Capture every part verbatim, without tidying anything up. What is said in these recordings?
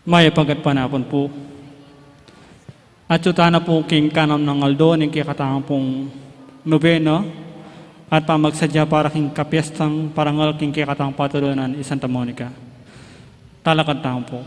Mayap a gatpanapun pu. Atyu tana pu king kanam nang aldo ning kekatang pung nobena at pamagsadya para king kapiestang parangal king kekatang patulunan i Santa Monica. Talakad tamu pu.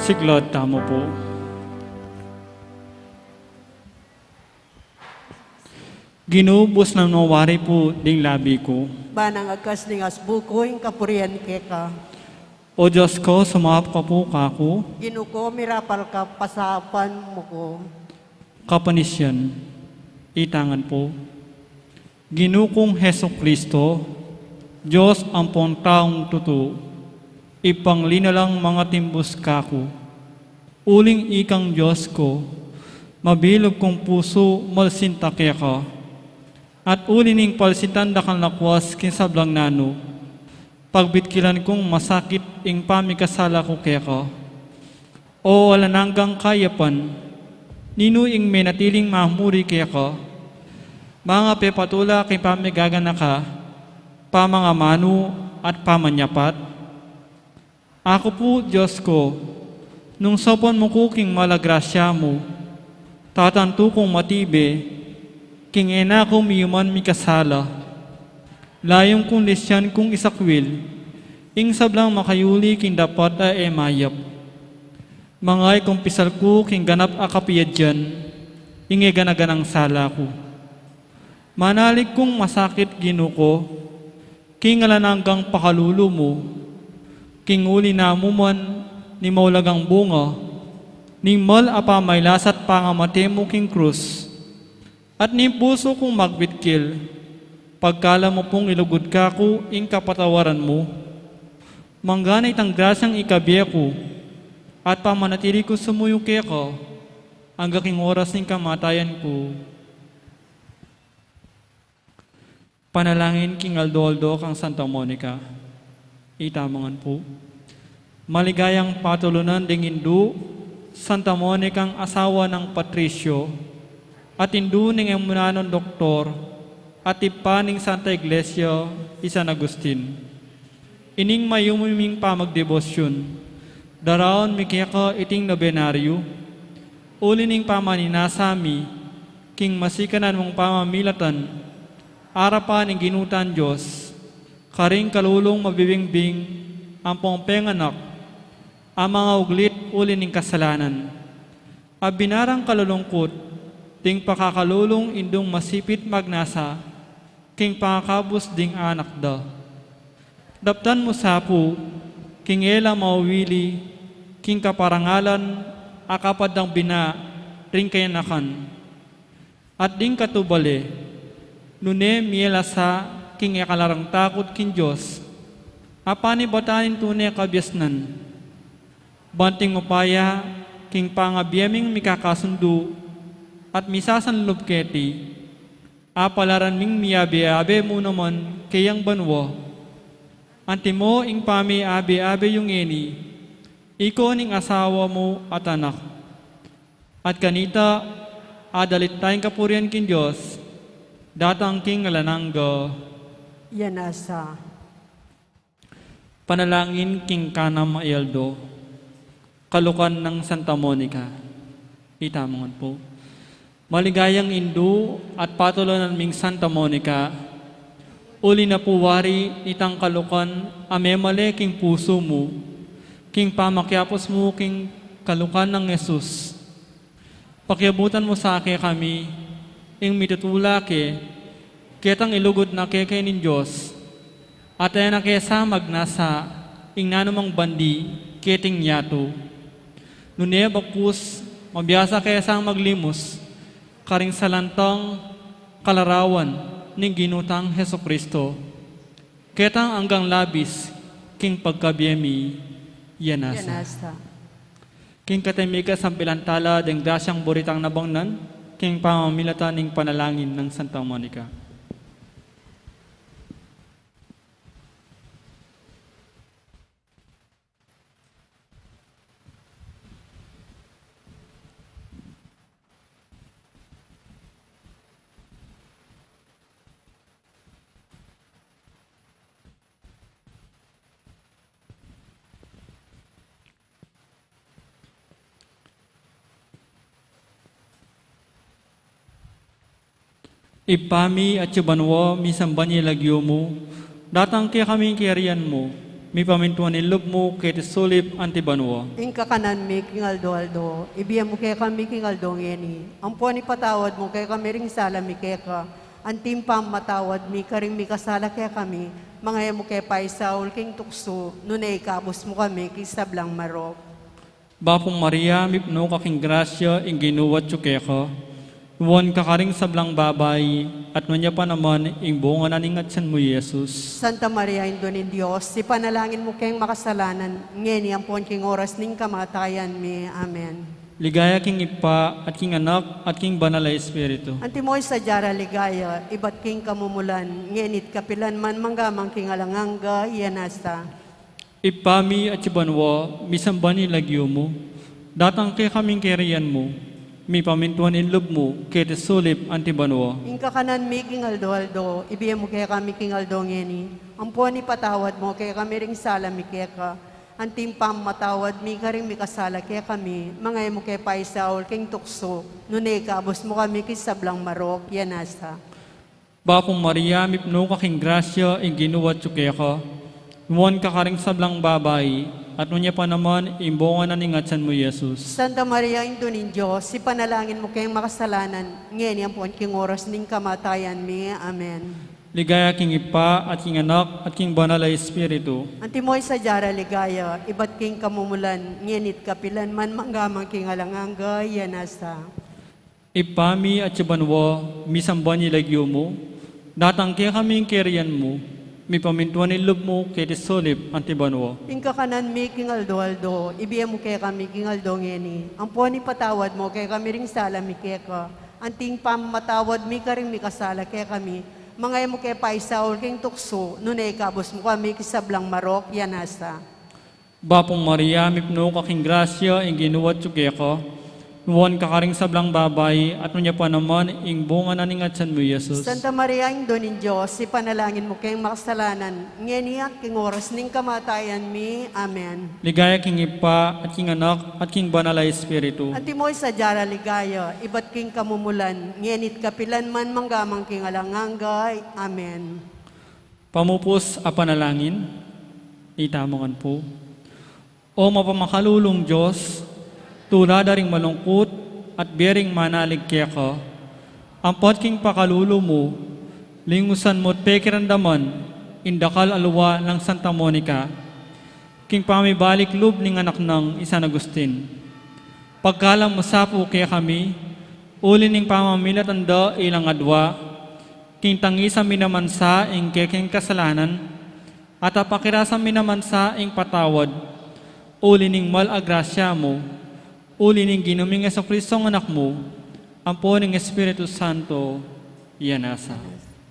Siklaud tamu pu. Ginu, busnan mu wari pu ding labi ku, ban nang agkas ning asbu ku ing kapurian keka. O Dios ku, sumapu ka pu kaku. Ginu ku, mirapal ka, pasapan mu ku. Kapanisian, itangan pu. Ginu kung Jesucristo, Dios ampon taung tutu, ipanglinalang mangatimbus kaku. Uling ikang Dios ku, mabilug kung pusu malsinta keka. At uli ning palsintan dakal lakwas king sablang nanu, Pagbitkilan kung masakit ing pamikasala ku keka. O alang anggang kayapan, ninu ing menatiling mamuri keka, mangapepatula king pamigaganaka, pamangamanu at pamanyapat? Aku pu, Dios ku, nung saupan mu ku king mal a grasya mu, tatantu kung matibe, king e na ku miyuman mikasala. Layun kung lisyan kung isakwil ing sablang makayuli king dapat a e mayap. Mangay kung pisal ku king ganap a kapiadyan ing e gana-ganang sala ku. Manalig kung masakit, Ginu ku, king alang anggang pakalulu mu, king uli na mu man ning maulagang bunga ning mal a pamailas at pangamate mu king krus. At ning pusu kung magbitkil, pagkalub mu pung ilugud kaku ing kapatawaran mu, mangga na itang grasyang ikabie ku at pamanatili kung sumuyu keka angga king oras ning kamatayan ku. Panalangin king aldo-aldo kang Santa Monica. Itamu ngan pu. Maligayang patulunan ding indu, Santa Monicang asawa nang Patricio, at indu ning emunan a doktor, at ibpa ning Santa Iglesia i San Agustin. Ining mayumu ming pamagdebosyun, daraun mi keka iting nobenaryu, uli ning pamaninasa mi king masikanan mung pamamilatan, arapan ning Ginu tang Dios, karing kalulung mabibingbing ampong penganak a mangauglit uli ning kasalanan. A binarang kalulungkut ding pakakalulung indung masipit magnasa king pangakabus ding anak da. Daptan mu sa pu king e la mawili king kaparangalan a kapaddang bina ring kayanakan. At ding katubale, nune mie la sa king e kalarang takut king Dios, a panibatan ning tune kabiasnan, banting upaya king pangabie ming mikakasundu at misasanlub keti, a palaran ming miyabe-abe mu naman keyang banua. Antimo ing pamiabe-abe yu ngeni, ikayu ning asawa mu at anak. At kanita, adalit da ing kapurian king Dios, datang king alang angga. Iya nasa. Panalangin king kanam a aldo. Kalukan nang Santa Monica. Itamu ngan pu. Maligayang indu at patulunan ming Santa Monica, uli na pu wari nitang kalukan a memale king pusu mu, king pamakiapus mu king kalukan nang Jesus. Pakiabutan mu sa kekami ing mitutula ke, ketang ilugud na keka ning Dios, at e na ke sa magnasa ing nanumang bandi keting yatu. Nune bakus, mabiasa ke sang maglimus karing salantang kalarawan ning Ginu tang Jesucristo, ketang anggang labis king pagkabie mi. Iya nasa. Iya nasa. King katimika sampilan tala ding grasyang buri tang nabangnan, king pamamilatan ning panalangin nang Santa Monica. Ibpa mi atsu ka banua, misamban ya ing lagyu mu, datang kekami ing kayarian mu, mipamintuan ing lub mu keti sulip anti banua. Ing kakanan mi king aldo-aldo, ibie mu kekami king aldo ngeni. Ampon ipatawad mu kekami ring sala mi keka, anti ing pamamatawad mi karing mikasala kekami, manga e mu ke paisaul king tuksu, nune ikabus mu kami king sablang marok. Bapu Maria, mipnu ka king grasya, ing Ginu atsu keka. Nuan ka karing sablang babai, at nuan ya pa naman ing bunga na ning atsan mu, Jesus. Santa Maria, Indu ning Dios, ipanalangin mu keng makasalanan, ngeni ampon king oras ning kamatayan mi. Amen. Ligaya king Ibpa, at king Anak, at king Banal a Espiritu. Antimo ing sadya ra ligaya, ibat king kamumulan, ngeni at kapilan man, mangga man king alang angga, iya na sa. Ibpa mi, atsu ka banua, misamban ya ing lagyu mu. Datang kekami ing kayarian mu. Mipamintuan ing lub mu, keti sulip anti banua. Ing kakanan mi king aldo-aldo, ibie mu kekami king aldo ngeni. Ampon ipatawad mu kekami ring sala mi keka, anti ing pamamatawad mi karing mikasala kekami, manga e mu ke paisaul king tuksu, nune ikabus mu kami king sablang marok, iya na sa. Bapu Maria, mipnu ka king grasya, ing Ginu atsu keka. Nuan ka karing sablang babai, at nuan ya pa naman ing bunga na ning atsan mu, Jesus. Santa Maria, Indu ning Dios, ipanalangin mu keng makasalanan, ngeni ampon king oras ning kamatayan mi. Amen. Ligaya king Ibpa, at king Anak, at king Banal a Espiritu. Antimo ing sadya ra ligaya, ibat king kamumulan, ngeni at kapilan man, mangga man king alang angga, iya na sa. Ibpa mi, atsu ka banua, misamban ya ing lagyu mu. Datang kekami ing kayarian mu. Mipamintuan ing lub mu, keti sulip anti banua. Ing kakanan mi king aldo-aldo, ibie mu kekami king aldo ngeni. Ampon ipatawad mu kekami ring sala mi keka, anti ing pamamatawad mi karing mikasala kekami, manga e mu ke paisaul king tuksu, nune ikabus mu kami king sablang marok, iya na sa. Bapu Maria, mipnu ka king grasya, ing Ginu atsu keka. Nuan ka karing sablang babai, at nuan ya pa naman ing bunga na ning atsan mu, Jesus. Santa Maria, Indu ning Dios, ipanalangin mu keng makasalanan, ngeni at king oras ning kamatayan mi. Amen. Ligaya king Ibpa, at king Anak, at king Banal a Espiritu. Antimo ing sadya ra ligaya, ibat king kamumulan, ngeni at kapilan man, mangga man king alang angga. Amen. Pamupus a panalangin. Itamu ngan pu. O mapamakalulung Dios, tula da ring malungkut at bie ring manalig keka, ampat king pakalulu mu, lingusan mu at pekiramdaman ing dakal a lua nang Santa Monica, king pamibalik lub ning anak nang i San Agustin. Pagkalam mu sa pu kekami, uli ning pamamilatan da ilang adua, king tangisan mi naman sa ing kekeng kasalanan, at apakirasan mi naman sa ing patawad, uli ning mal a grasya mu, uli ning Ginu ming Jesucristo a Anak mu, ampo ning Espiritu Santo, iya na sa.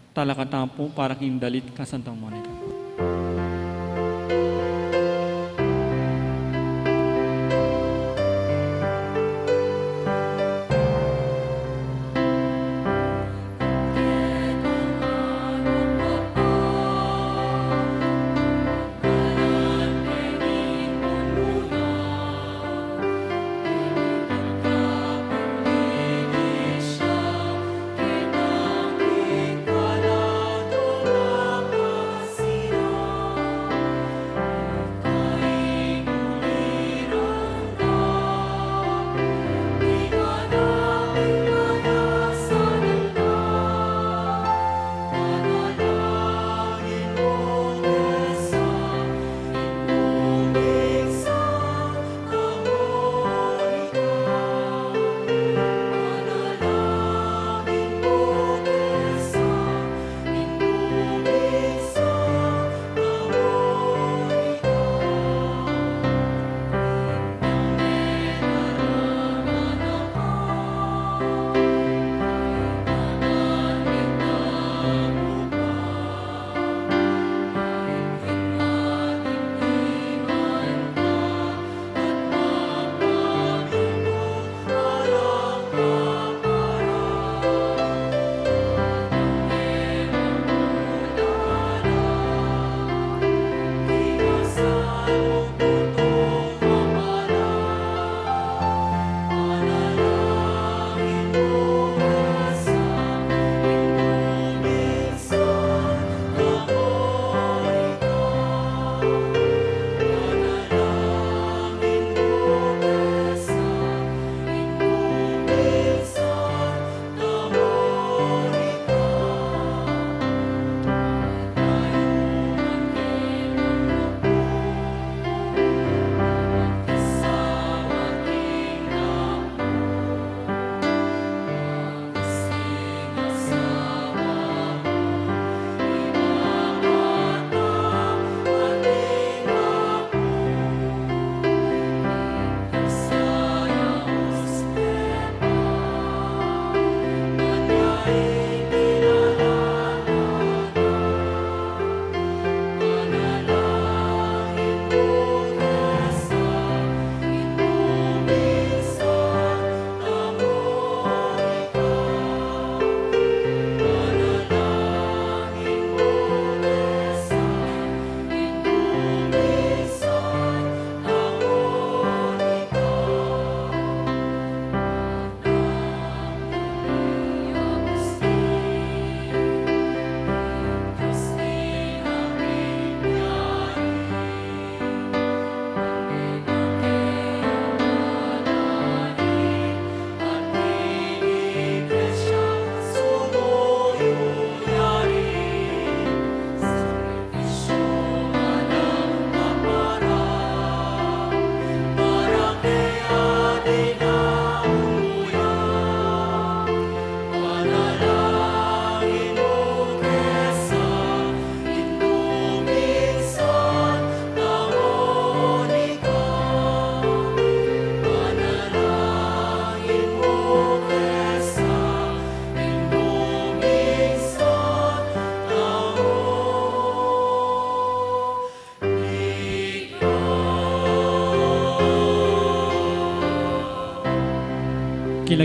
Talakad tamu pu para king dalit kang Santa Monica.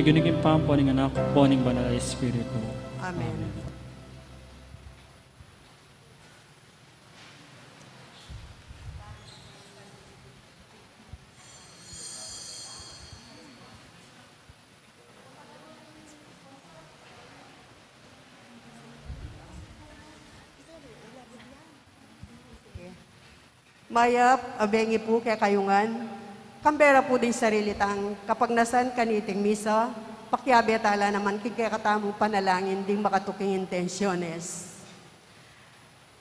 Ginugin pa po ning Anak, po ning Banal a Espiritu. Amen. Mayap a bengi pu kekayu ngan. Kambe ra pu ding sarili tang kapagnasan kaniting misa, pakiabe tala naman king kekatamung panalangin ding makatuking intensyones.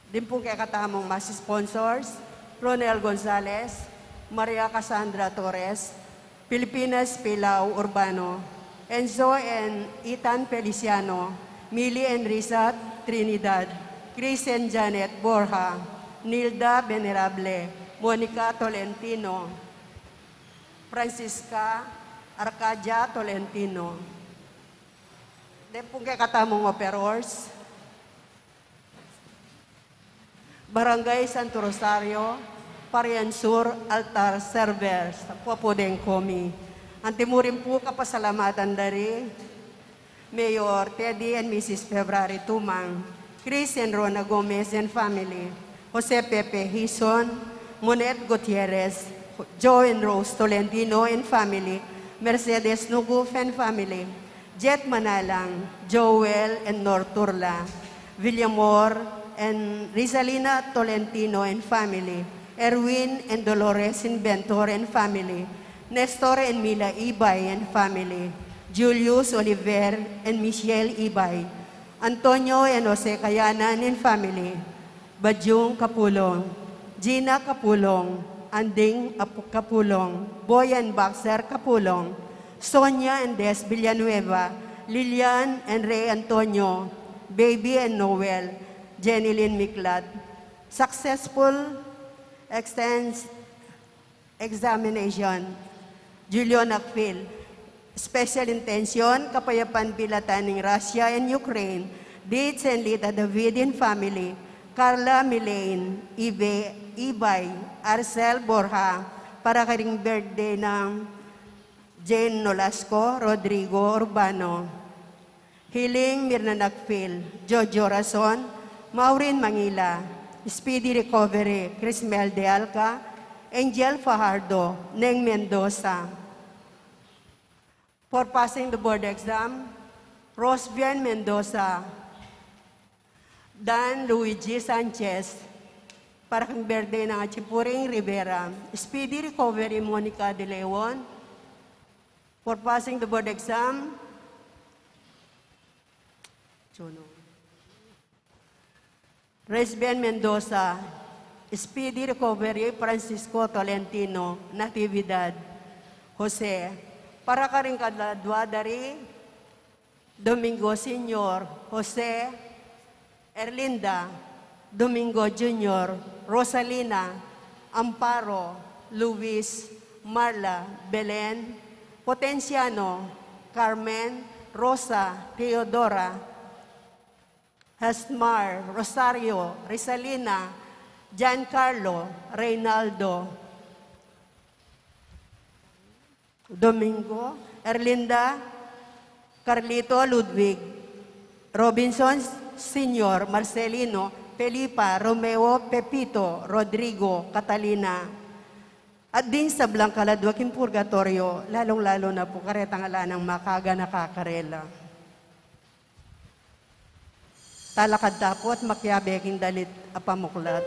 Ding pung kekatamung mas sponsors, Ronel Gonzalez, Maria Cassandra Torres, Filipinas Pilau Urbano, Enzo and Ethan Feliciano, Mili and Risa Trinidad, Chris and Janet Borja, Nilda Venerable, Monica Tolentino, Francisca Arcadia Tolentino. Ding pung kekatamung operors, Barangay Santo Rosario, Parian Sur, altar servers, apu deng komi. Anti mu rin pu kapasalamatan dari Mayor Teddy and Missus February Tumang, Chris and Rona Gomez and family, Jose Pepe Hison, Monet Gutierrez, Joe and Rose Tolentino and family, Mercedes Nuguf and family, Jet Manalang, Joel and Nor Turla, Villamor and Rizalina Tolentino and family, Erwin and Dolores Inventor and family, Nestor and Mila Ibay and family, Julius Oliver and Michelle Ibay, Antonio and Jose Kayanan and family, Bajung Kapulong, Gina Kapulong, Anding Apu Kapulong, Boy and Baxter Kapulong, Sonia and Des Villanueva, Lilian and Ray Antonio, Baby and Noel, Jenny Lynn Miklat. Successful extends examination, Julio Nakpil. Special intention, kapayapan bilatan ning Russia and Ukraine, Dids and Lita David and family, Carla Milain, Ibe, Ibay, Arcel Borja, para karing birthday ng Jane Nolasco, Rodrigo Urbano. Healing, Mirna Nakpil, Jojo Rason, Maureen Mangila, speedy recovery, Crismel De Alca, Angel Fajardo, Neng Mendoza. For passing the board exam, Rosvian Mendoza, Dan Luigi Sanchez, para kang birthday ng Achipuring Rivera, speedy recovery, Monica De Leon. For passing the board exam, Chuno. Resben Mendoza, speedy recovery, Francisco Tolentino, Natividad, Jose. Para karing kaladua dari, Domingo Senior, Jose, Erlinda, Domingo Junior, Rosalina, Amparo, Luis, Marla, Belen, Potenciano, Carmen, Rosa, Teodora, Hesmar, Rosario, Risalina, Giancarlo, Reynaldo, Domingo, Erlinda, Carlito, Ludwig, Robinson Senior, Marcelino, Felipa, Romeo, Pepito, Rodrigo, Catalina, at ding sablang kaladua king purgatoryo, lalung-lalu na pu karetang ala nang makaganaka karela. Talakad ta pu at makiabe king dalit a pamuklat.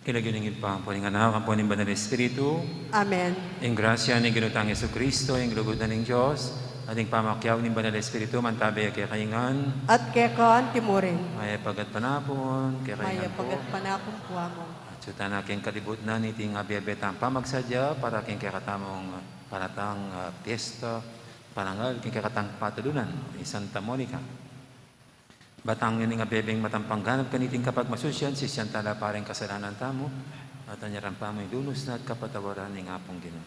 King lagyu ning Ibpa, ampo ning Anak, ampo ning Banal Espiritu. Amen. Ing grasya ning Ginu tang Jesucristo, ing lugud na ning Dios, at ing pamakiabe ning Banal Espiritu, mantabe ya kekayu ngan. At keka antimurin. Mayap a gatpanapun kekayu ngan pu. Mayap a gatpanapun pu, Among. Atiu tana king kalibutnan iting abe-abe tang pamagsadya para king kekatamung paratang, ah, piyesta, parangal king kekatang patulunan, i Santa Monica. Batang ning abe-abeng matampang ganap kaniting kapagmasusyan, sisian tala pa ring kasalanan tamu, at anyaran pa mu ing lunus na at kapatawaran ning Apung Ginu.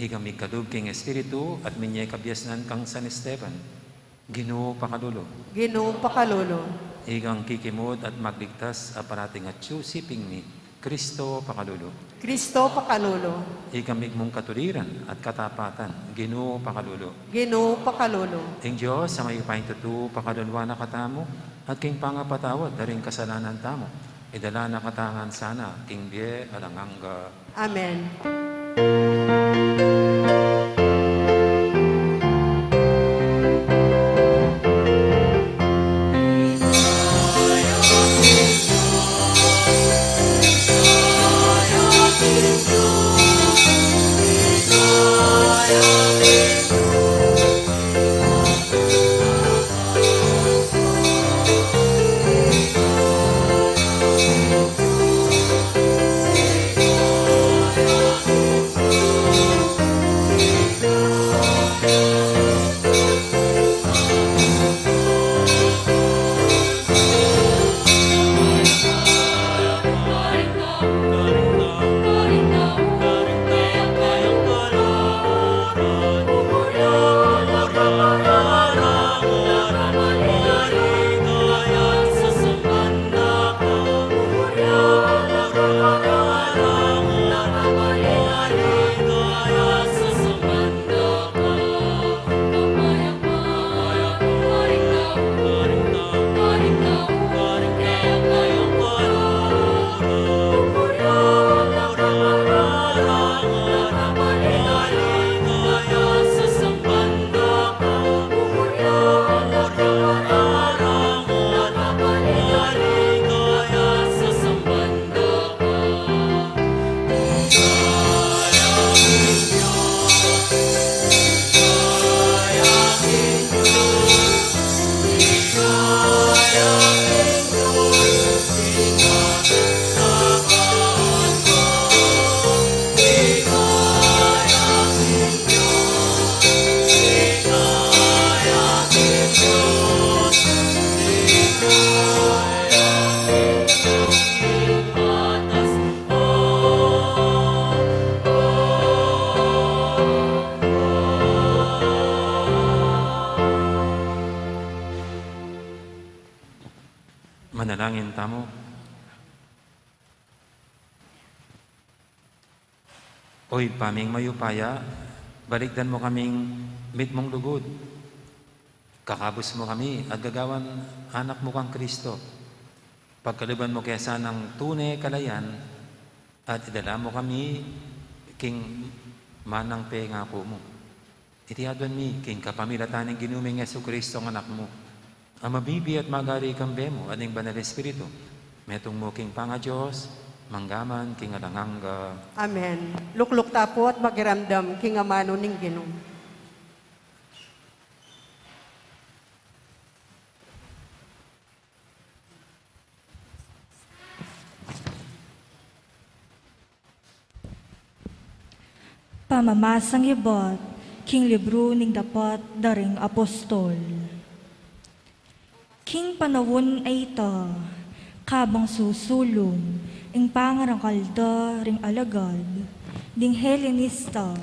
Ikang mikalub king Espiritu at minie kabiasnan kang San Esteban. Ginu, pakalulu. Ginu, pakalulu. Ikang kikimut at magligtas a parating atyu siping mi. Kristo, pakalulu. Kristo, pakalulu. Ikang migmung katuliran at katapatan. Ginu, pakalulu. Ginu, pakalulu. Ing Dios a mayupayang tutu, pakaluluan na katamu, at king pangapatawad da ring kasalanan tamu, idala na katamu ngan sana king bie alang angga. Amen. Manalangin tamu. O Ibpa ming mayupaya, balikdan mu kaming mitmung lugud. Kakabus mu kami at gagawan anak mu kang Kristo. Pagkaluban mu ke sanang tune kalayan at idala mu kami king manang pengaku mu. Iti aduan mi king kapamilatan ning Ginu ming Jesucristo, Anak mu, a mabibie at magari kambe mu at ning Banal Espiritu, metung mu king pangaDios, mangga man king alang angga. Amen. Lukluk ta pu at makiramdam king amanu ning Ginu. Pamamasang ibat king libru ning Dapat da ring Apostol. King panaun a ita, kabang susulung ing pangarangal da ring alagad ding Helenista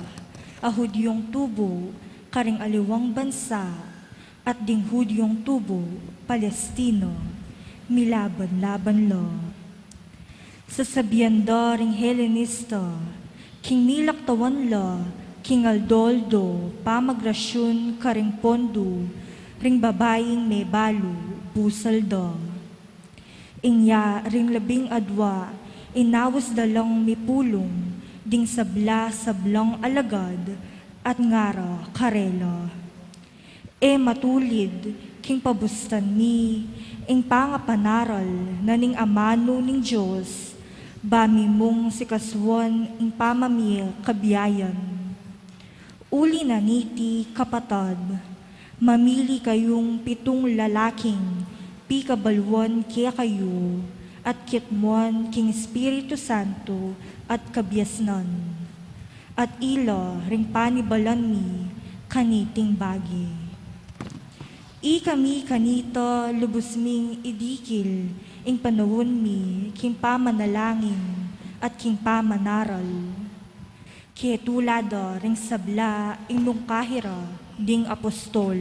a Hudyung tubu karing aliwang bansa, at ding Hudyung tubu Palestina, milaban-laban la. Sasabian da ring Helenista, king nilaktawan la king aldo-aldo pamagrasyun karing pondu ring babaing mebalu, busal da. Inya ring labing adua, inaus da lang mipulung ding sabla-sablang alagad at ngara karela, E matulid king pabustan mi ing pangapanaral na ning amanu ning Dios, ba mi mung sikasuan ing pamamie kabiayan. Uli na niti, kapatad, mamili kayung pitung lalaking pikabaluan kekayu at kitmuan king Espiritu Santo at kabiasnan, at ila ring panibalan mi kaniting bage. Ikami kanita lubus ming idikil ing panaun mi king pamanalangin at king pamanaral. Ketula da ring sabla ing mungkahi ra ding apostol.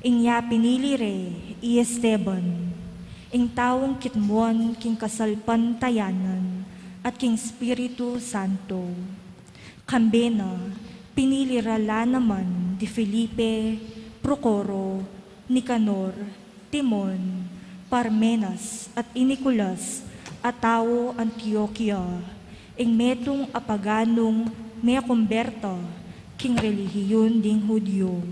Inya pinili re i Esteban, ing taung kitmuan king kasalpantayanan at king Espiritu Santo. Kambe na, pinili ra la naman di Felipe, Procoro, Nicanor, Timon, Parmenas, at i Nicolas, a tau Antioquia, ing metung a paganung mekumberta king relihiyon ding Judio.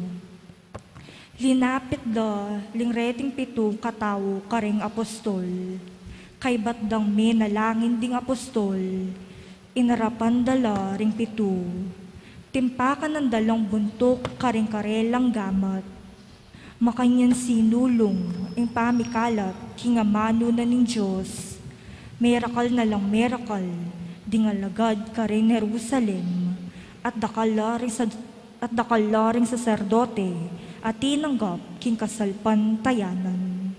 Linapit da ling reting pitu katau karing apostol. Kaybat dang menalangin ding apostol, inarapan da la ring pitu. Timpakanan da lang buntuk karing karelang gamat. Makanyan sinulung ing pamikalat king amanu na ning Dios. Merakal na lang merakal ding alagad karing Jerusalem, at dakal la ring sad- at dakal la ring saserdote a tinanggap king kasalpantayanan.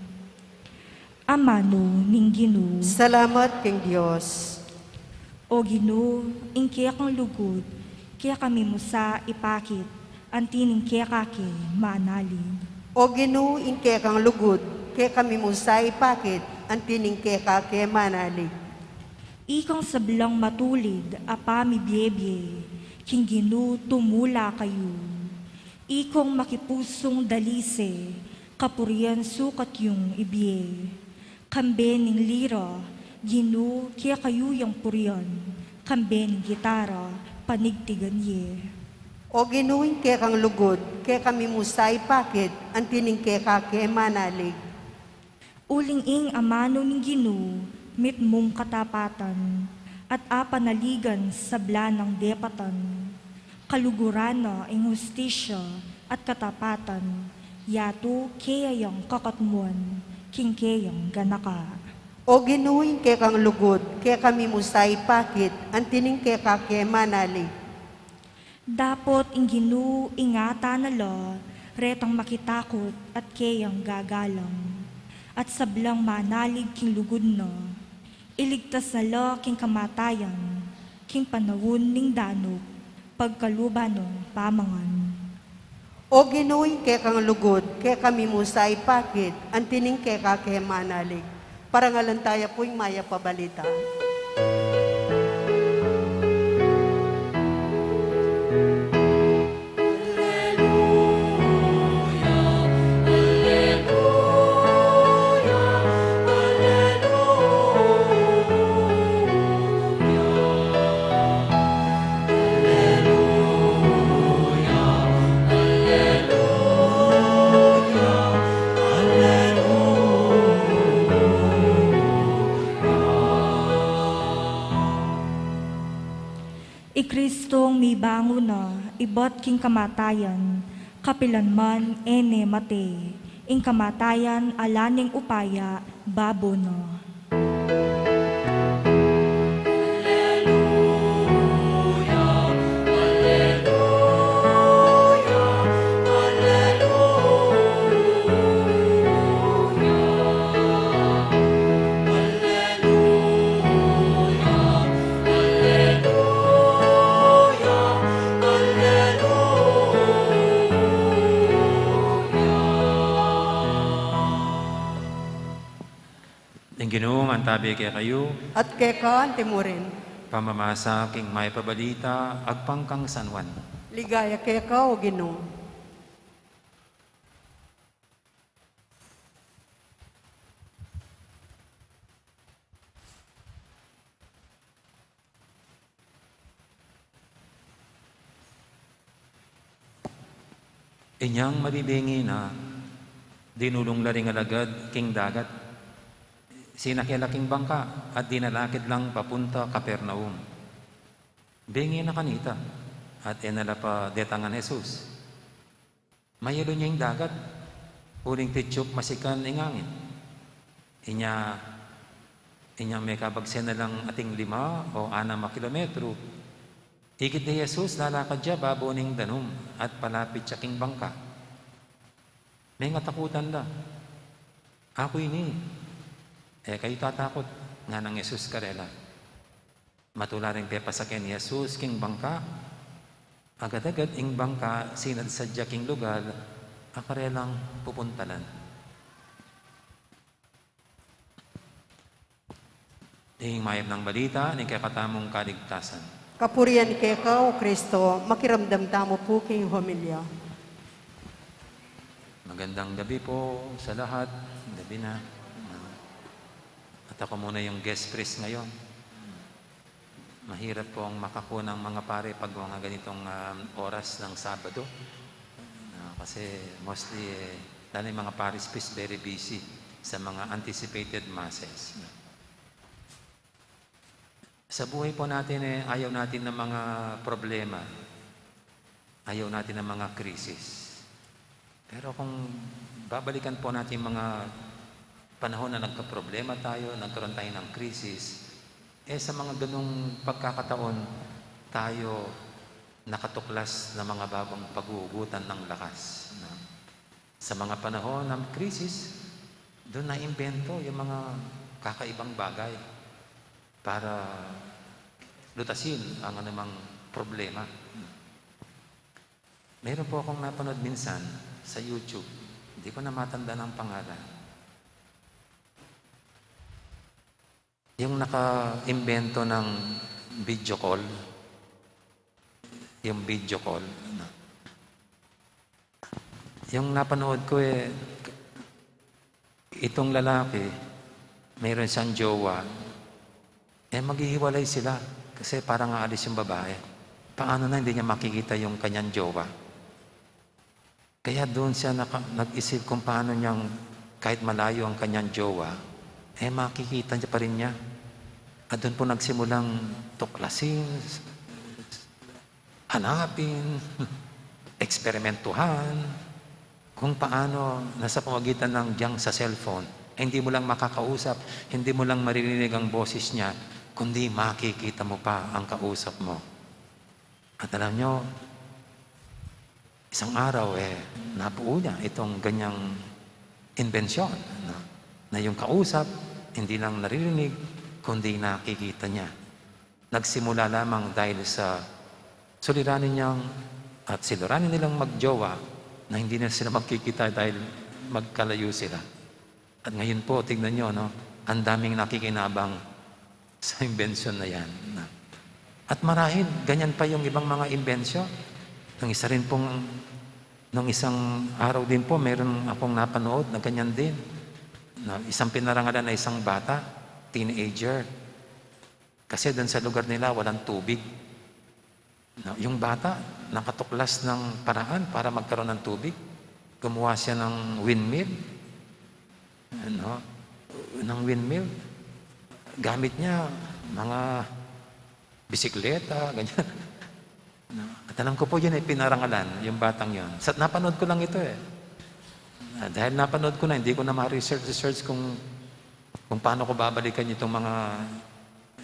Amanu ning Ginu. Salamat king Dios. O Ginu, ing kekang lugud kekami mu sa ipakit, anti ning keka ke manalig. O Ginu, ing kekang lugud kekami mu sa ipakit, anti ning keka ke manalig. Ikang sablang matulid a pamibiebie, king Ginu tumula kayu. Ikong makipusung dalise, kapurian sukat yung ibie. Kambe ning lira, Ginu, kekayu yang purian. Kambe ning gitara, panigtigan ye. O Ginu, ing kekang lugud kekami mu sa ipakit, anti ning keka ke manalig. Uling ing amanu ning Ginu mitmung katapatan, at apanaligan sabla nang depatan. Kaluguran na ing hustisya at katapatan, yatu keya yang kakatmuan king keyang ganaka. O Ginu, ing kekang lugud kekami mu sa ipakit, anti ning keka ke manalig. Dapot ing Ginu ingatan na la retang makitakut at keyang gagalang, at sablang manalig king lugud na, iligtas na la king kamatayan, king panaun ning danup, pagkaluban nang pamangan. O Ginu, ing kekang lugud kekami mu sa ipakit, anti ning keka ke manalig. Parangalan taya pu ing mayap a balita. I Kristong mibangun na ibat king kamatayan, kapilan man e ne mate, ing kamatayan ala neng upaya, babo na. Ing Ginu mantabi kekayu. At keka anti mu rin. Pamamasa king mayap a balita agpang kang San Juan. Ligaya keka, o Ginu. Inyang mabibengi na, dinulung la ring alagad king dagat. Sinake la king bangka at dinalakid lang papunta Capernaum. Bengi na kanita, at e na la pa detangan Jesus. Mayalun ya ing dagat, uling titsup masikan ing angin. Inya, inyang mekabagse na lang ating lima o anam a kilometro, ikit de Jesus lalakad ya babo ning danum at palapit ya king bangka. Mengatakutan la. "Aku ini, e kayu tatakut," nganang Jesus karela. Matula ring pepasake nang Jesus king bangka, agad-agad ing bangka sinadsad ya king lugal a karelang pupuntalan. Ing mayap nang balita ning kekatamung kaligtasan. Kapurian keka, O Kristo. Makiramdam tamu pu king homilya. Magandang gabi po sa lahat. Gabi na. At ako muna yung guest priest ngayon. Mahirap pong makakuha ng mga pare pag mga ganitong, um, oras ng Sabado. Ah, kasi mostly, eh, lalo yung mga parish priest, very busy sa mga anticipated masses. Sa buhay po natin, eh, ayaw natin ng mga problema. Ayaw natin ng mga krisis. Pero kung babalikan po natin yung mga panahon na nagkaproblema tayo, nagkaroon tayo ng krisis, eh, sa mga ganung pagkakataon, tayo nakatuklas ng mga bagong paghuhugutan ng lakas, no? Sa mga panahon ng krisis, dun naimbento yung mga kakaibang bagay para lutasin ang anumang problema. Meron po akong napanood minsan sa YouTube. Hindi ko na matandaan ang pangalan. Yung nakaimbento ng video call. Yung video call, no? Yung napanood ko, eh, itong lalaki, mayroon siyang jowa, eh, maghihiwalay sila kasi parang aalis yung babae. Paano na hindi niya makikita yung kanyang jowa? Kaya doon siya naka-, nag-isip kung paano niyang, kahit malayo ang kanyang jowa, eh, makikita niya pa rin niya. At doon po nagsimulang tuklasin, hanapin, eksperimentuhan, kung paano nasa pamagitan ng diyang sa cellphone, eh, hindi mo lang makakausap, hindi mo lang maririnig ang boses niya, kundi makikita mo pa ang kausap mo. At alam nyo, isang araw, eh, nabuo niya itong ganyang imbensyon, no? Na yung kausap, hindi lang naririnig, kundi nakikita niya. Nagsimula lamang dahil sa suliranin niyang at siliranin nilang magjowa na hindi na sila magkikita dahil magkalayo sila. At ngayon po, tignan nyo, no? Ang daming nakikinabang sa imbensyon na yan, no? At marahil, ganyan pa yung ibang mga imbensyon. Nung isa rin pong, nung isang araw din po, meron akong napanood na ganyan din. No? Isang pinarangalan na isang bata, teenager. Kasi doon sa lugar nila, walang tubig. No, yung bata, nakatuklas ng paraan para magkaroon ng tubig. Gumawa siya ng windmill. Ano? Ng windmill. Gamit niya mga bisikleta, ganyan. No? At alam ko po yun ay pinarangalan, yung batang yun. Sa, napanood ko lang ito eh. Ah, dahil napanood ko na, hindi ko na ma-research, research kung, kung paano ko babalikan itong mga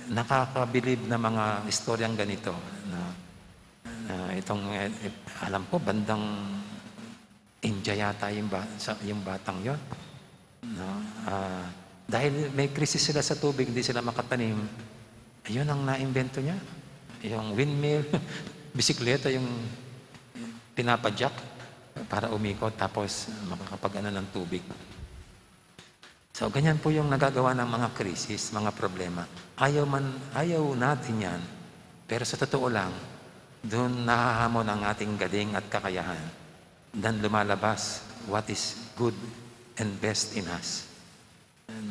nakakabilib na mga istoryang ganito, no? Ah, itong, eh, eh, alam ko, bandang India yata yung ba-, sa, yung batang yon, no? Ah, dahil may krisis sila sa tubig, hindi sila makatanim, ayun ang naimbento niya. Yung windmill, bisikleta, yung pinapadyak para umikot, tapos makakapag-ano ng tubig. So, ganyan po yung nagagawa ng mga krisis, mga problema. Ayaw man, ayaw natin yan. Pero sa totoo lang, dun nahahamon ang ating galing at kakayahan. Dun lumalabas what is good and best in us.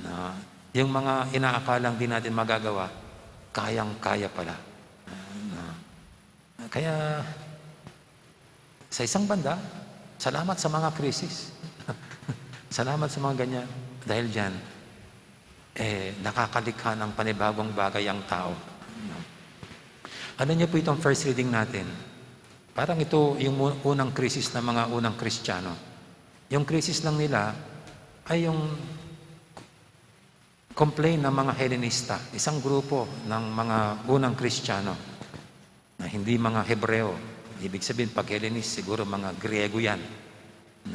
Na, yung mga inaakalang di natin magagawa, kayang-kaya pala. Na, kaya, sa isang banda, Salamat sa mga krisis. Salamat sa mga ganyan. Dahil diyan, eh, nakakalikha ng panibagong bagay ang tao. Ano niyo po itong first reading natin? Parang ito yung mu-, unang krisis ng mga unang Kristiyano. Yung krisis lang nila ay yung complain ng mga Helenista, isang grupo ng mga unang Kristiyano na hindi mga Hebreo. Ibig sabihin, pag Hellenist, siguro mga Griego yan,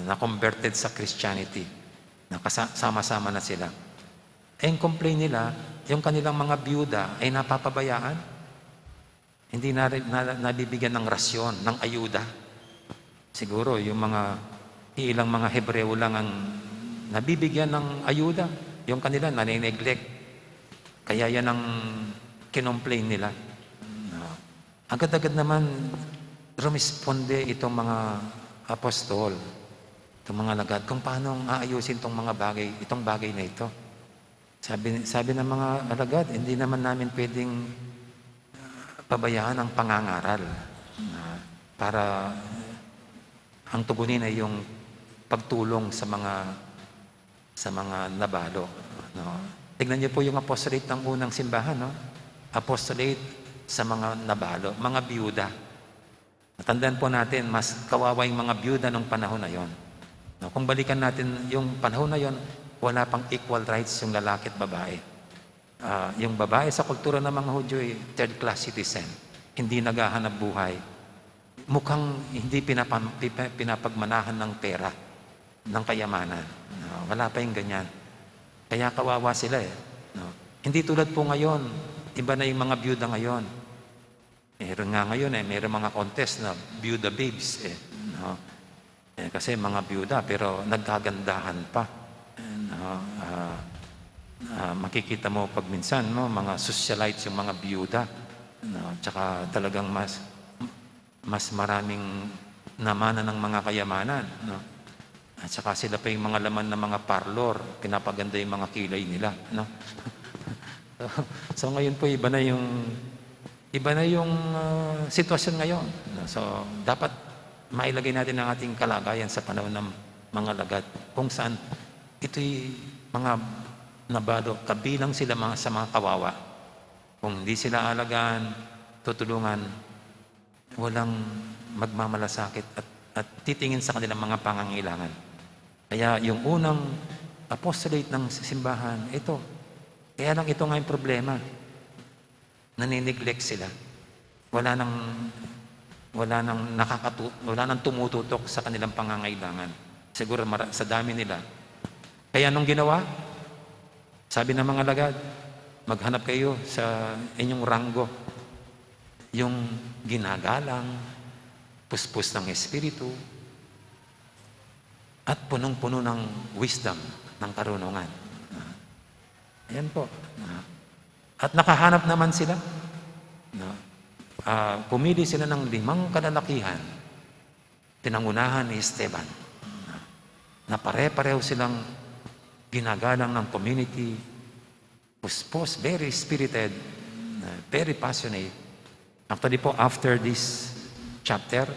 na converted sa Christianity, na kasa-, sama-sama na sila. Eh, yung complain nila, yung kanilang mga biyuda ay napapabayaan. Hindi na, na, nabibigyan ng rasyon, ng ayuda. Siguro yung mga ilang mga Hebreo lang ang nabibigyan ng ayuda. Yung kanila, nanineglect. Kaya yan ang kinomplain nila. No? Agad-agad naman rumisponde itong mga apostol, itong mga lagad, kung paano aayusin itong mga bagay, itong bagay na ito. Sabi, sabi ng mga alagad, "Hindi naman namin pwedeng, ah, pabayaan ang pangangaral na para ang tugunin ay yung pagtulong sa mga, sa mga nabalo." No? Tignan niyo po yung apostolate ng unang simbahan, no? Apostolate sa mga nabalo, mga biyuda. Tandaan po natin, mas kawawa yung mga biyuda nung panahon na yon. No, kung balikan natin yung panahon na yon, wala pang equal rights yung lalaki at babae. Ah, yung babae sa kultura ng mga Hudyo ay third class citizen. Hindi naghahanap buhay. Mukhang hindi pinapam-, pipa-, pinapagmanahan ng pera, ng kayamanan. No, wala pa yung ganyan. Kaya kawawa sila eh. No? Hindi tulad po ngayon, iba na yung mga biyuda ngayon. Meron nga ngayon eh, meron mga contest na Biyuda Babes eh, no? Eh, kasi mga biyuda pero nagkagandahan pa. Eh, no? Ah, ah, makikita mo pag minsan, no, mga socialites yung mga biyuda, no? Tsaka talagang mas, mas maraming namana ng mga kayamanan, no? At saka sila pa yung mga laman ng mga parlor, pinapaganda yung mga kilay nila, no? So, so ngayon po, iba na yung, iba na yung, ah, sitwasyon ngayon, no? So, dapat mailagay natin ang ating kalagayan sa panahon ng mga lagad, kung saan ito'y mga nabalo, kabilang sila mga, sa mga kawawa. Kung hindi sila alagaan, tutulungan, walang magmamalasakit at, at titingin sa kanilang mga pangangailangan. Kaya yung unang apostolate ng simbahan, ito. Kaya lang ito nga yung problema. Nanineglect sila. Wala nang, wala nang nakakatu-, wala nang tumututok sa kanilang pangangailangan. Siguro mara-, sa dami nila. Kaya anong ginawa? Sabi ng mga lagad, "Maghanap kayo sa inyong ranggo." Yung ginagalang, puspos ng espiritu, at punong-puno ng wisdom, ng karunungan. Ah, ayan po. Ah, at nakahanap naman sila. No? Ah, pumili sila ng limang kalalakihan. Pinangunahan ni Esteban, na pare-pareho silang ginagalang ng community, puspos, very spirited, very passionate. Actually po, after this chapter,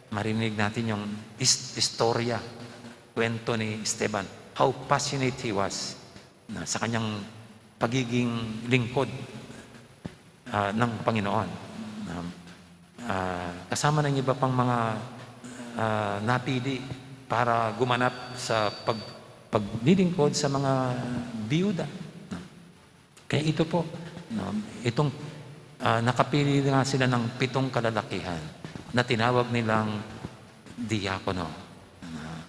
marinig natin yung is-, istorya, kwento ni Esteban, how passionate he was na sa kanyang pagiging lingkod, ah, ng Panginoon. Um, ah, kasama ng iba pang mga, ah, napili para gumanap sa pag-, paglilingkod sa mga biyuda. Kaya ito po, no, itong, ah, nakapili nga sila ng pitong kalalakihan na tinawag nilang diakono. Ah,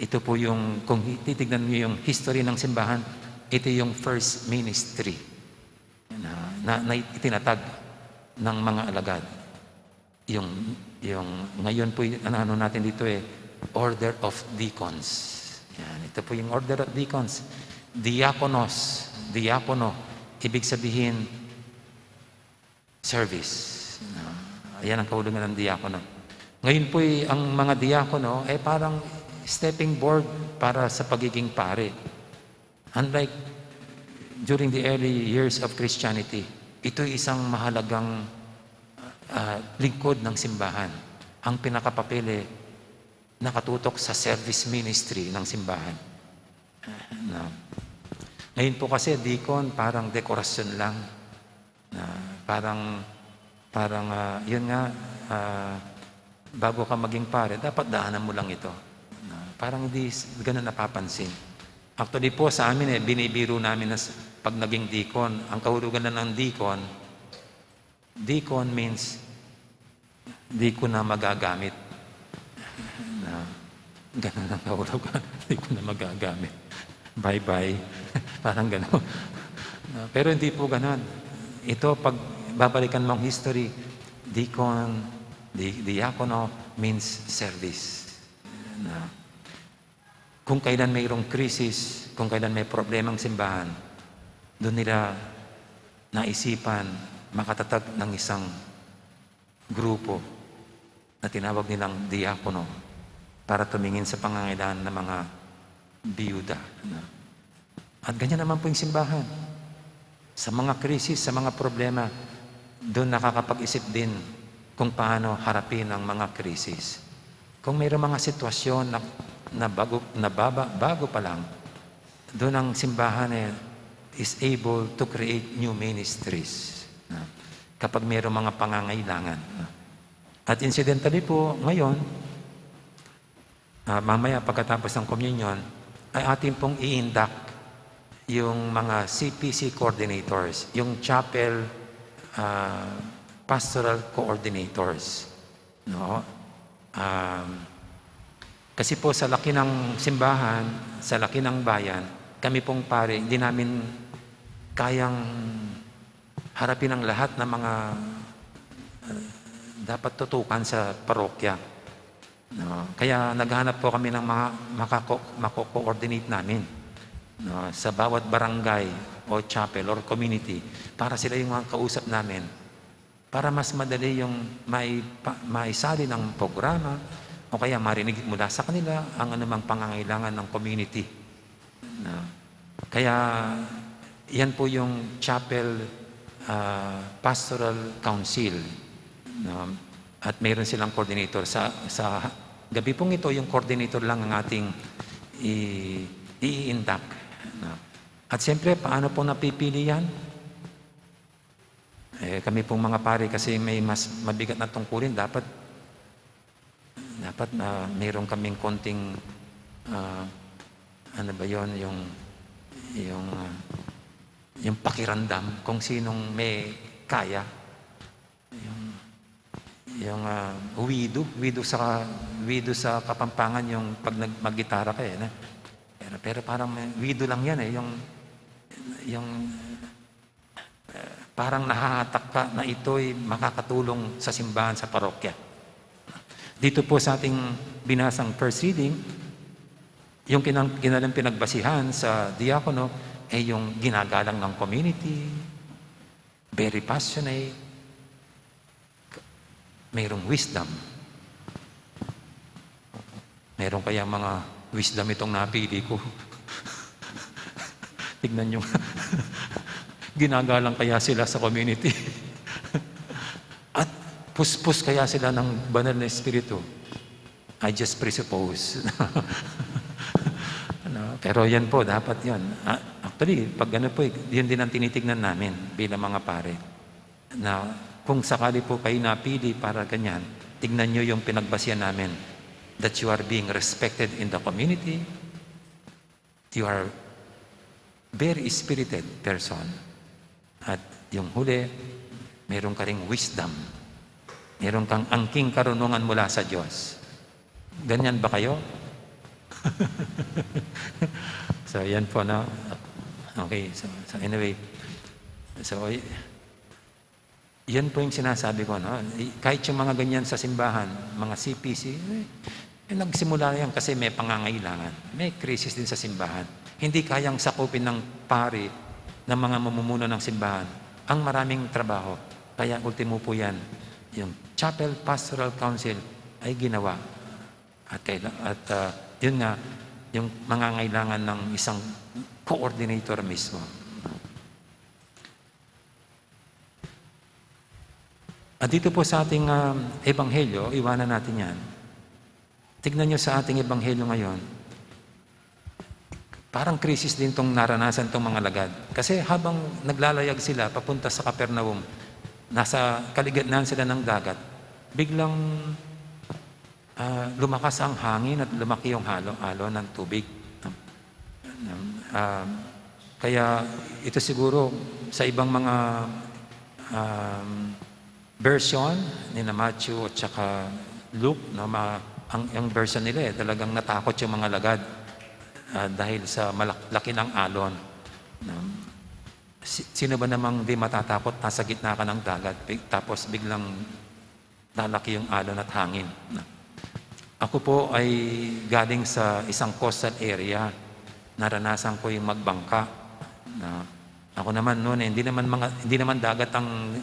ito po yung, kung hi-, titignan niyo yung history ng simbahan, ito yung first ministry na, na, na itinatag ng mga alagad. Yung, yung ngayon po, ano, ano natin dito eh, Order of Deacons. Yan, ito po yung Order of Deacons. Diakonos, diakono, ibig sabihin, service. No? Ayan ang kahulugan ng diakono. Ngayon po, eh, ang mga diakono, eh, parang stepping board para sa pagiging pare. Unlike during the early years of Christianity, ito isang mahalagang, ah, lingkod ng simbahan. Ang pinakapapel, eh, nakatutok sa service ministry ng simbahan. Na, ngayon po kasi, deacon, parang dekorasyon lang. Na, parang, parang, ah, yun nga, ah, bago ka maging pare, dapat daanan mo lang ito. Na, parang hindi s-, ganun napapansin. Actually po, sa amin, eh, binibiro namin na s-, pag naging deacon, ang kahulugan na ng deacon, deacon means, "Di ko na magagamit." Na, ganun ang kahulugan. "Di ko na magagamit. Bye-bye." Parang ganun. Na, pero hindi po ganun. Ito, pag babalikan mo ang history, deacon, di-, diakono means service. Na, kung kailan mayroong krisis, kung kailan may problema ang simbahan, doon nila naisipan makatatag ng isang grupo na tinawag nilang diakono para tumingin sa pangangailangan ng mga biyuda, no? At ganyan naman po yung simbahan. Sa mga krisis, sa mga problema, doon nakakapag-isip din kung paano harapin ang mga krisis. Kung mayroong mga sitwasyon na, na bago, na baba, bago pa lang, doon ang simbahan, eh, is able to create new ministries, no? Kapag mayroong mga pangangailangan, no? At incidentally po, ngayon, ah, mamaya pagkatapos ng communion, ay atin pong i-induct yung mga C P C coordinators, yung chapel, ah, pastoral coordinators, no? Um, kasi po, sa laki ng simbahan, sa laki ng bayan, kami pong pare, hindi namin kayang harapin ang lahat ng mga, ah, dapat tutukan sa parokya. No? Kaya naghanap po kami ng mga makako-, mako-coordinate namin, no, sa bawat barangay o chapel or community para sila yung mga kausap namin, para mas madali yung may pa-, maisali ng programa o kaya marinig mula sa kanila ang anumang pangangailangan ng community. No? Kaya yan po yung Chapel, ah, Pastoral Council, no? At mayroon silang coordinator. Sa, sa gabi pong ito, yung coordinator lang ang ating i-, i-induct, no? At siyempre, paano po napipili yan? Eh, kami pong mga pare, kasi may mas mabigat na tungkulin, dapat, dapat na mayroon kaming konting, ah, ano ba yon, yung, yung, ah, yung pakiramdam kung sinong may kaya. Yung, yung, ah, widow, widow sa, widow sa Kapampangan yung pag nag-, maggitara ka, eh, na. Pero, pero parang may widow lang yan, eh, yung, yung, eh, parang nahahatak ka na ito'y makakatulong sa simbahan, sa parokya. Dito po sa ating binasang first reading, yung kinang-, kinalang pinagbasihan sa diakono ay yung ginagalang ng community, very passionate, mayroong wisdom. Meron kaya mga wisdom itong napili ko? Tignan nyo. Ginagalang kaya sila sa community? At puspos kaya sila ng banal na espiritu? I just presuppose. Ano? Pero yan po, dapat yan. Ah, actually, pag ano po, eh, yun din ang tinitignan namin bilang mga pare. Na kung sakali po kayo napili para ganyan, tignan nyo yung pinagbasihan namin, that you are being respected in the community, you are very spirited person, at yung huli, meron ka ring wisdom, meron kang angking karunungan mula sa Diyos. Ganyan ba kayo? So, yan po, no? Okay, so, so anyway, so, y-, yan po yung sinasabi ko, no? I-, kahit yung mga ganyan sa simbahan, mga C P C, eh, eh, nagsimula yan kasi may pangangailangan. May krisis din sa simbahan. Hindi kayang sakupin ng pari, ng mga mamumuno ng simbahan, ang maraming trabaho. Kaya ultimo po yan, yung Chapel Pastoral Council ay ginawa. At kaila-, at, ah, yun nga, yung mangangailangan ng isang coordinator mismo. At dito po sa ating, ah, ebanghelyo, iwanan natin yan. Tignan niyo sa ating ebanghelyo ngayon, parang krisis din 'tong naranasan 'tong mga lagad. Kasi habang naglalayag sila papunta sa Kapernaum, nasa kaligitnaan sila ng dagat, biglang, ah, lumakas ang hangin at lumaki yung halo-, alon ng tubig. Ah, kaya ito siguro sa ibang mga, um, version ni na Matthew at saka Luke, no, ma-, ang, ang version nila, eh, talagang natakot yung mga lagad, ah, dahil sa malak-, laki ng alon, no? Si-, sino ba namang di matatakot? Nasa gitna ka ng dagat, big-, tapos biglang lalaki yung alon at hangin, no? Ako po ay galing sa isang coastal area. Naranasan ko yung magbangka, no? Ako naman noon, eh, hindi naman mga, hindi naman dagat ang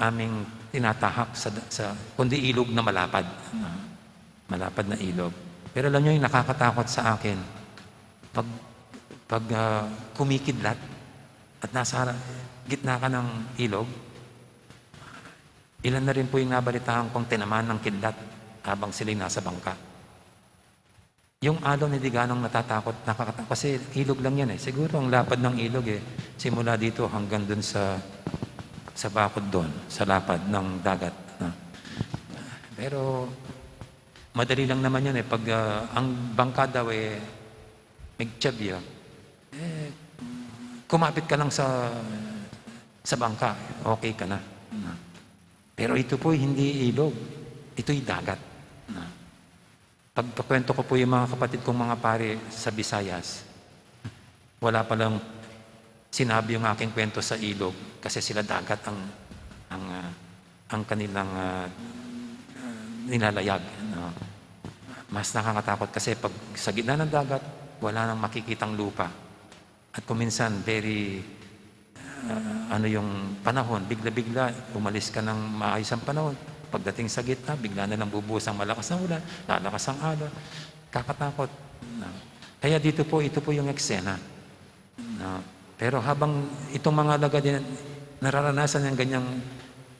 aming tinatahak sa, sa, kundi ilog na malapad, no? Malapad na ilog. Pero alam niyo, yung nakakatakot sa akin, pag, pag, ah, kumikidlat at nasa gitna ka ng ilog, ilan na rin po yung nabalitaan kong tinamaan ng kidlat habang sila'y nasa bangka. Yung alon, hindi ganong natatakot, nakakata-, kasi ilog lang yan, eh. Siguro ang lapad ng ilog, eh, simula dito hanggang dun sa, sa bakod dun, sa lapad ng dagat, no? Pero madali lang naman yun, eh. Pag, ah, ang bangka daw, eh, may tsabya, eh, kumapit ka lang sa, sa bangka, okay ka na, no? Pero ito po, hindi ilog. Ito'y dagat, no? Pagkakwento ko po yung mga kapatid kong mga pari sa Visayas, wala palang sinabi yung aking kwento sa ilog kasi sila dagat ang, ang, ah, ang kanilang, ah, nilalayag, no? Mas nakakatakot kasi pag sa gitna ng dagat, wala nang makikitang lupa. At kung minsan, very, ah, ano yung panahon, bigla-bigla, umalis ka ng maayos ang panahon. Pagdating sa gitna, bigla na lang bubuhos ang malakas na ulan, lalakas ang alon. Kakatakot, no? Kaya dito po, ito po yung eksena, no? Pero habang itong mga lagad din nararanasan ng ganyang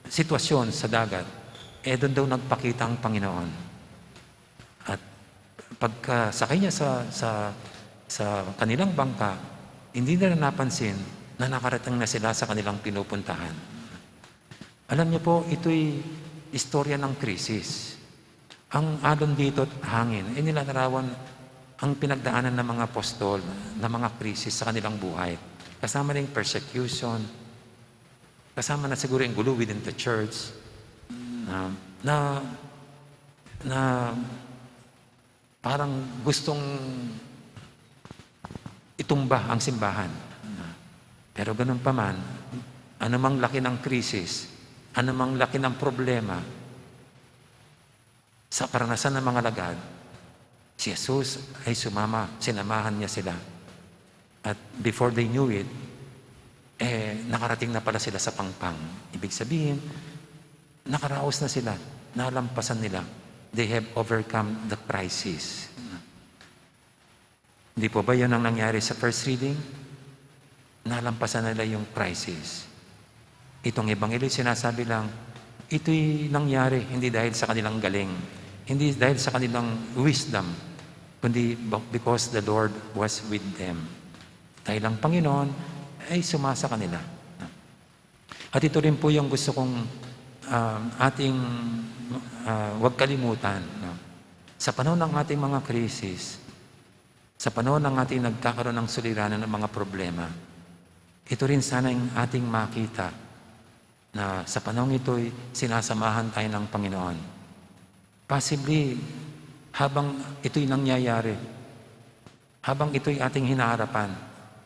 sitwasyon sa dagat, eh, doon daw nagpakita ang Panginoon. At pagkasakay niya sa, sa, sa kanilang bangka, hindi nila napansin na nakarating na sila sa kanilang pinupuntahan. Alam niyo po, ito'y istorya ng krisis. Ang alon dito at hangin, eh, nilalarawan ang pinagdaanan ng mga apostol na mga krisis sa kanilang buhay. Kasama na yung persecution, kasama na siguro yung gulo within the church, na, na, na parang gustong itumba ang simbahan. Pero ganun pa man, anumang laki ng krisis, anumang laki ng problema, sa karanasan ng mga lagad, si Jesus ay sumama, sinamahan niya sila. At before they knew it, eh, nakarating na pala sila sa pangpang. Ibig sabihin, nakaraos na sila, nalampasan nila. They have overcome the crisis. Hindi po ba yun ang nangyari sa first reading? Nalampasan nila yung crisis. Itong ebanghelyo, sinasabi lang, ito'y nangyari hindi dahil sa kanilang galing, hindi dahil sa kanilang wisdom, kundi ba-, because the Lord was with them. Dahil ang Panginoon ay sumasa kanila. At ito rin po yung gusto kong, um, ating, uh, wag kalimutan, no? Sa panahon ng ating mga krisis, sa panahon ng ating nagkakaroon ng suliranan ng mga problema, ito rin sana yung ating makita na sa panahong ito'y sinasamahan tayo ng Panginoon. Possibly, habang ito'y nangyayari, habang ito'y ating hinaarapan,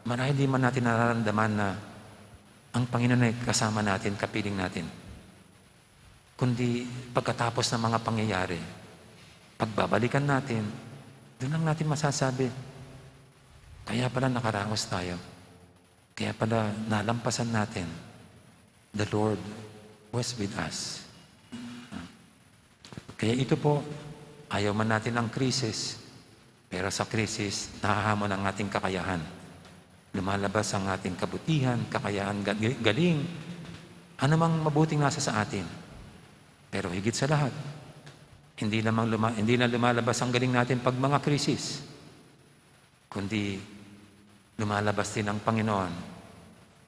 marahil di man natin nararamdaman na ang Panginoon ay kasama natin, kapiling natin. Kundi pagkatapos ng mga pangyayari, pagbabalikan natin, doon lang natin masasabi, "Kaya pala nakaraos tayo. Kaya pala nalampasan natin. The Lord was with us." Kaya ito po, ayaw man natin ng krisis, pero sa krisis, nahahamon ang ating kakayahan. Lumalabas ang ating kabutihan, kakayahan, ga-, galing, anumang mabuting nasa sa atin. Pero higit sa lahat, Hindi lamang luma-, hindi lang lumalabas ang galing natin pag mga krisis, kundi lumalabas din ang Panginoon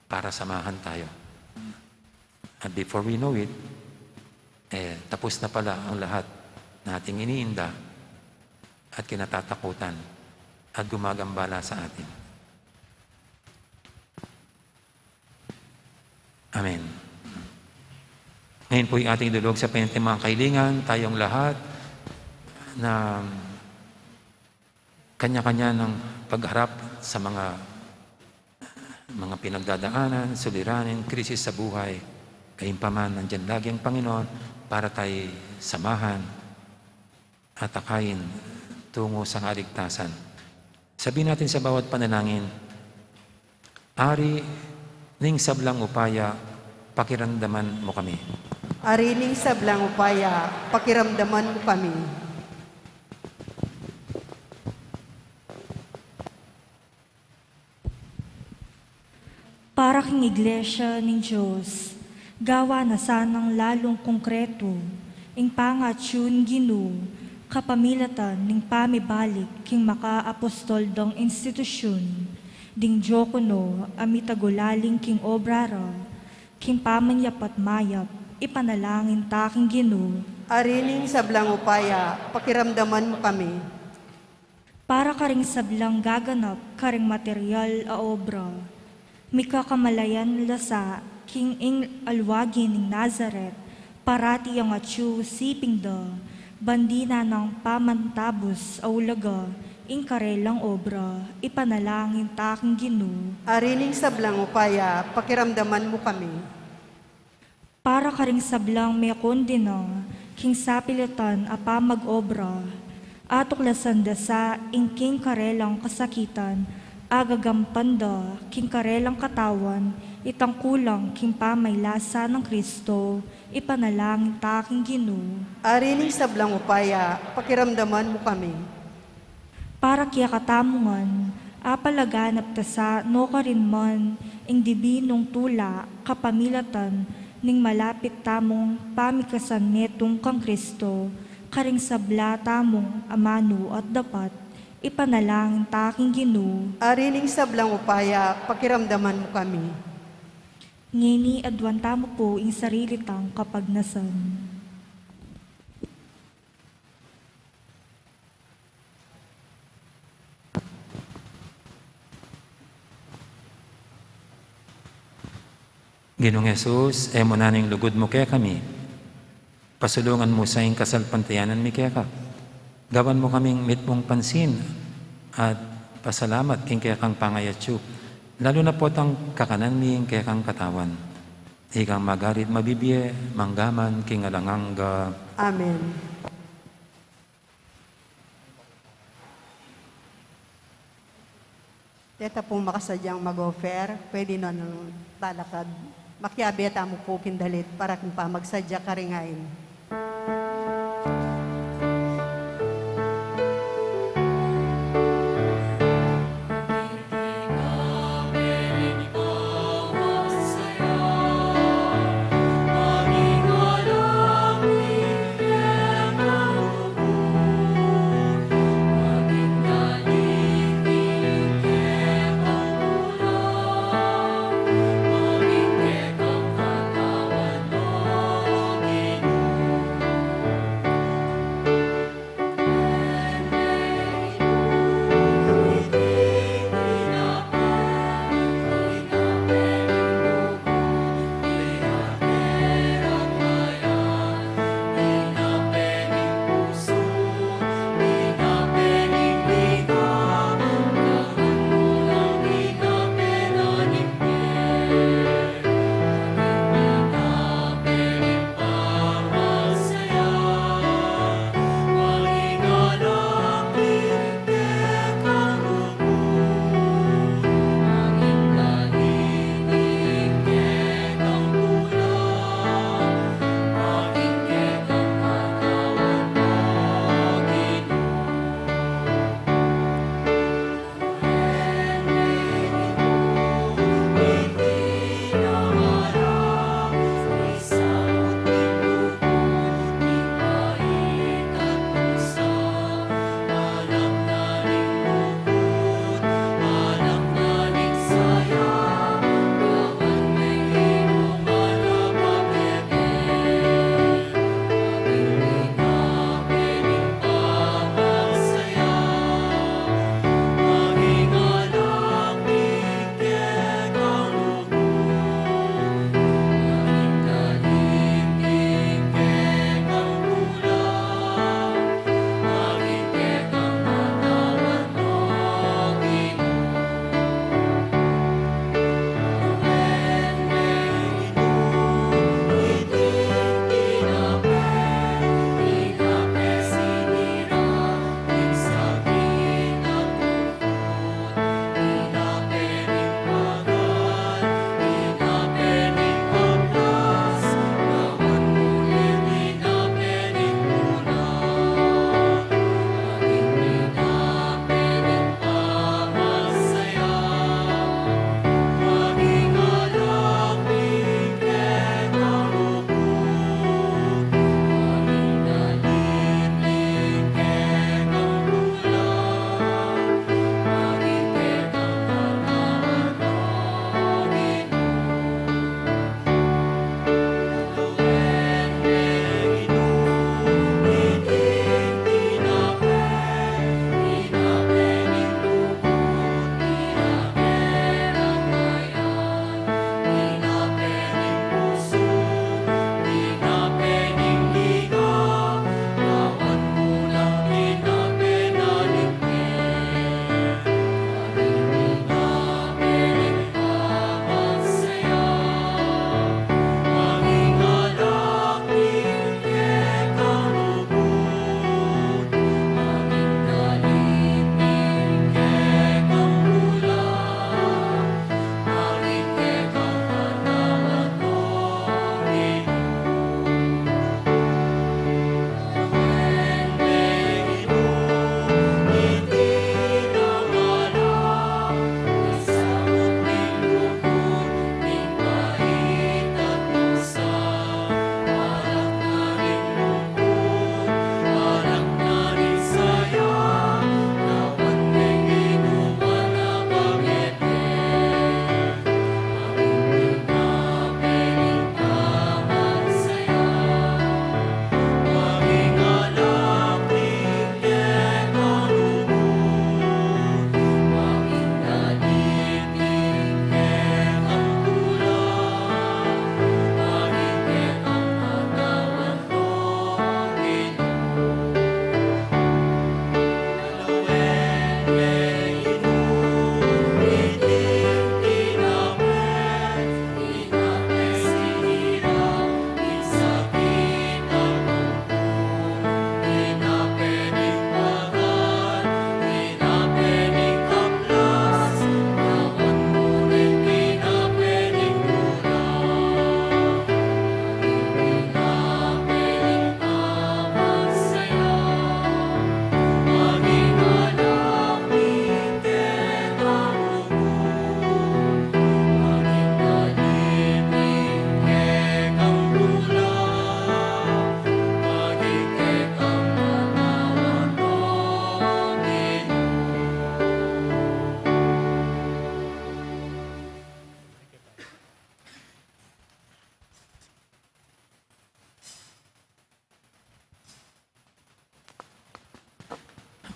para samahan tayo. At before we know it, eh, tapos na pala ang lahat na ating iniinda at kinatatakutan at gumagambala sa atin. Amen. Ngayon po'y ating idulog sa Panginoon ating mga kahilingan, tayong lahat na kanya-kanya ng pagharap sa mga, mga pinagdadaanan, suliranin, krisis sa buhay. Gayunpaman, nandiyan lagi ang Panginoon para tayo samahan at akayin tungo sa kaligtasan. Sabihin natin sa bawat panalangin, "Ari ning sablang upaya, pakiramdaman mo kami." Ari ning sablang upaya, pakiramdaman mo kami. Para king Iglesia ning Dios, gawa na sanang lalung konkretu ing pangatyu ning Ginu kapamilatan ning pamibalik king makaapostol dang institusyun, ding diakono a mitagulaling king obra ra, king pamanyapat mayap, ipanalangin ta king Ginu. Ari ning sablang upaya, pakiramdaman mo kami. Para karing sablang gaganap karing material a obra, mikakamalayan la sa king ing alwagi ning Nazaret, parati yang atyu siping da, ban dinan nang pamantabus a ulaga ing karelang obra, ipanalangin ta king Ginu. Ari ning sablang upaya, pakiramdaman mo kami. Para karing sablang mekondena king sapilitan a pamag-obra, atuklasan da sa ing king karelang kasakitan, agagampan da king karelang katawan itang kulang king pamaylasa nang Kristo, ipanalangin ta king Ginu. Ari ning sablang upaya, pakiramdaman mo kami. Para kekatamu ngan, apalaganap ta sa nukarin man ing dibinung tula kapamilatan ning malapit tamung pamikasan metung kang Kristo, karing sabla tamung amanu at dapat, ipanalangin ta king Ginu. Ari ning sablang upaya, pakiramdaman mo kami. Ngeni aduan tamu pu ing sarili tang kapagnasan. Ginung Jesus, e mu na ning lugud mu kekami. Pasulungan mu sa ing kasalpantayanan mi keka. Gawan mu kaming mitmung pansin at pasalamat king kekang pangayatsu, lalu na potang kakanan mi ing kekang katawan. Ikang magari at mabibie, mangga man king alang angga. Amen. Deta pung makasadyang mag-offer, pwede no nang talakad. Makiabe tamu pu king dalit para king pamagsadya karing ain.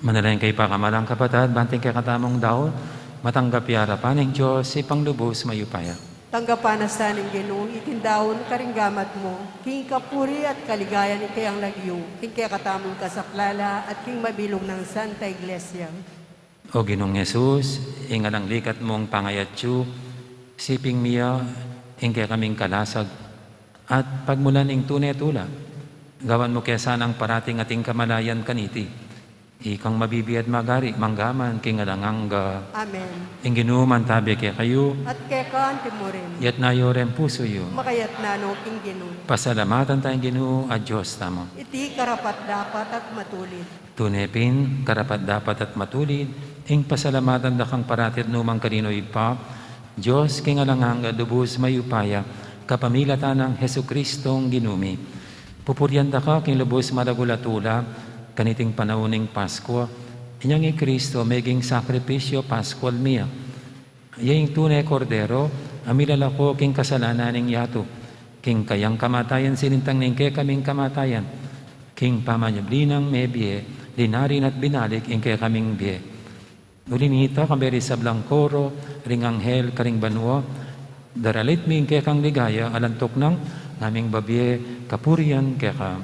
Manalangin kayu pa, kamalalang kapatad, ban iting kekatamung daun matanggap ya arapan ning Dios, Ibpang lubus mayupaya. Tanggapan na sa ning Ginu iting daun karing gamat mu, king kapurian at kaligayan ning kayang lagyu, king kekatamung kasaplalan at king mabilug nang Santa Iglesia. O Ginung Jesus, ing alang likat mung pangayatsu, siping mi ya ing kekaming kalasag, at pagmulan ing tune tula, gawan mu ke sanang parating ating kamalayan kaniti. Ikang mabibie at magari, mangga man king alang angga. Amen. Ing Ginu mantabe kekayu. At keka anti mu rin. Iyatas yu ring pusu yu. Makayatas no king Ginu. Pasalamatan taya ing Ginu a Dios tamu. Iti karapat-dapat at matulid. Tune pin, karapat-dapat at matulid, ing pasalamatan da kang parati at nukarin man, Ibpa, Dios king alang angga, lubus mayupaya, kapamilatan nang Jesucristong Ginu mi. Pupurian da ka king lubus maragul a tula, kaniting panaun ning Paskua, inyang i Cristo meging sakripisyu Paskual mi ya. Iya ing tune Kordero a milalako king kasalanan ning yatu. King kayang kamatayan, sinintang ne ing kekaming kamatayan. King pamanyubli nang mebie, linarin at binalik ing kekaming bie. Uli nita, kambe ring sablang koro ring anghel karing banua, daralit mi ing kekang ligaya, alang tuknang ngaming babie kapurian keka.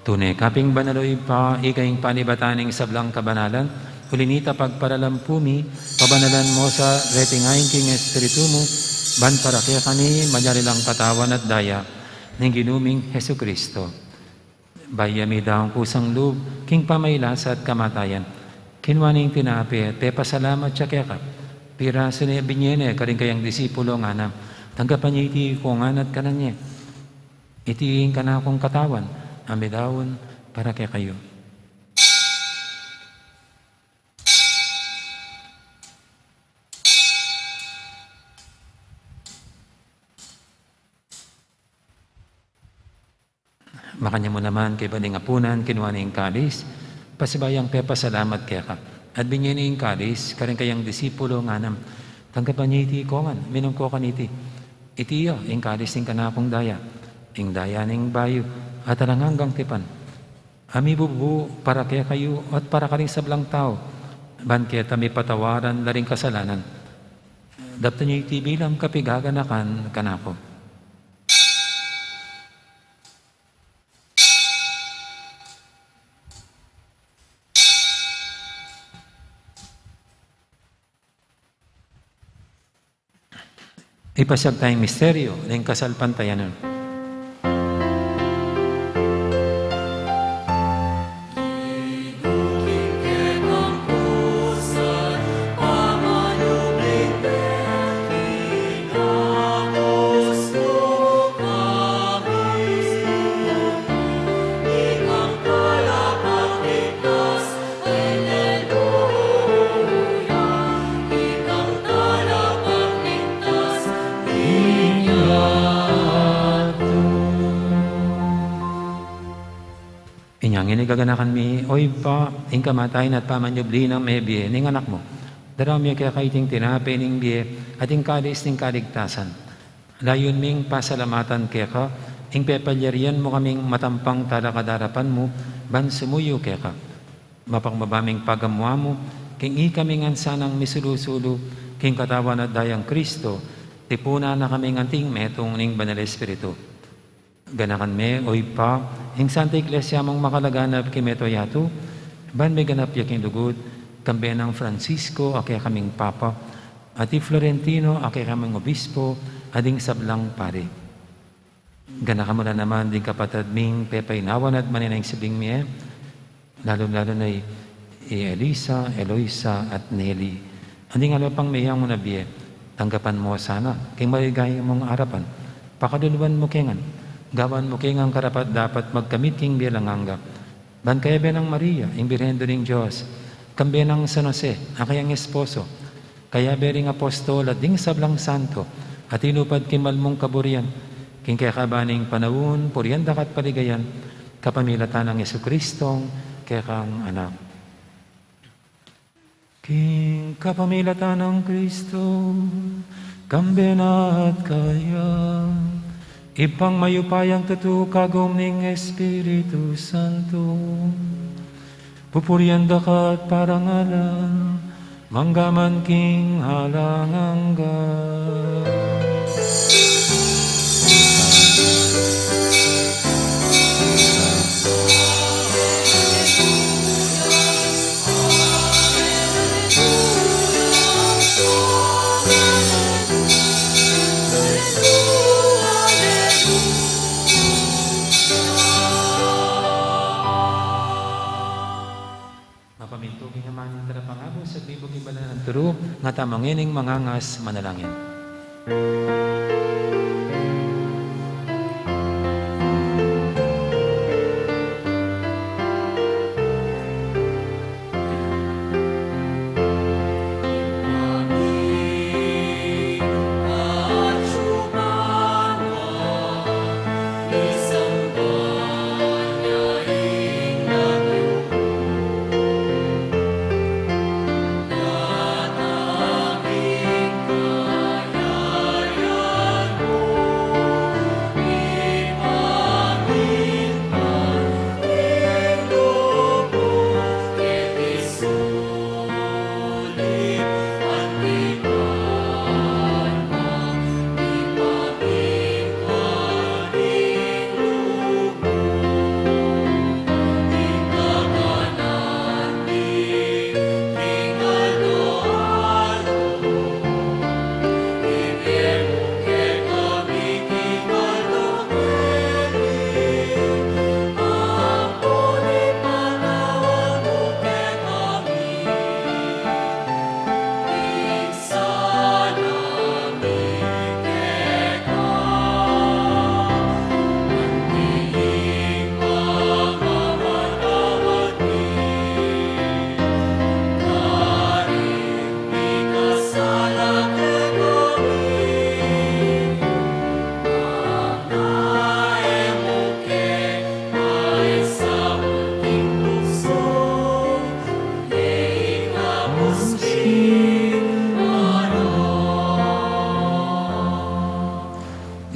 Tune ka pin banal, o Ibpa, ika ing panibatan ning sablang kabanalan, uli nita pagparalampu mi, pabanalan mu sa reting ain king Espiritu mu, ban para kekami manyari lang katawan at daya ning Ginu ming Jesucristo. Bayu ya midaun kusang lub king pamagkasakit at kamatayan, kinua ne ing tinape, pepasalamat ya keka, pirasu ne, binie ne karing kayang disipulo, ngana, tanggapan ye iti ikong ngan at kanan ye. Iti ing kanakung katawan a midaun para kekayu. Makanyan mu naman kaybat ning apunan, kinua ne ing kalis, pasibayu yang pepasalamat keka, at binie ne ing kalis karing kayang disipulo, ngana, tanggapan ye iti ikong ngan, minum ko kaniti. Iti ya ing kalis ning kanakung daya, ing daya ning bayu at alang anggang tipan, a mibubu para kekayu at para karing sablang tau, ban keta mipatawaran la ring kasalanan. Daptan ye iti bilang kapaganakan kanaku. Ipasiag taya ing misteryu ning kasalpantayanan. Inya ngeni gaganakan mi, O Ibpa, ing kamatayan at pamanyubli nang mebie ning Anak mu. Daraun mi keka iting tinape ning bie at ing kalis ning kaligtasan. Layun ming pasalamatan keka ing pepalyarian mu kaming matampang talakad king arapan mu ban sumuyu keka. Mapakbaba ming pagamu-amu, king ikami ngan sanang misulu-sulu king katawan at dayang Kristo, tipunan na kaming anting metung ning Banal Espiritu. Ganakan me, o Ibpa, ing Santa Iglesia mung makalaganap king mabilug a yatu, ban miganap ya king lugud, kambe nang Francisco a kekaming Papa, at i Florentino a kekaming Obispo, at ding sablang pari. Ganakan mu la naman ding kapatad ming pepainawan at manenaya king sibling mie, lalu-lalu na i, i Elisa, Eloisa, at Nelly. Anting aliwa pang meyang o nabie, tanggapan mu sana king maligaya mung arapan. Pakaluluan mu ke ngan, gawan mu ke ngan karapat-dapat magkamit king bie alang angga. Ban kayabe nang Maria, ing Birhen Indu ning Dios, kambe nang San Jose, a kayang esposo, kayabe ring apostol at ding sablang santo, a tinupad king mal mung kaburian, king kekaban ning panaun, purian da ka at paligayan, kapamilatan nang Jesucristong kekang Anak. King kapamilatan nang Kristo, kambe na at kaya, Ibpang mayupayang tutu, kagum ning Espiritu Santo, pupurian da ka at parangalan, mangga man king alang angga. Mapamintugi naman ing talapangabus at mibug ing banal a turu, ngatamu ngening mangangas manalangin.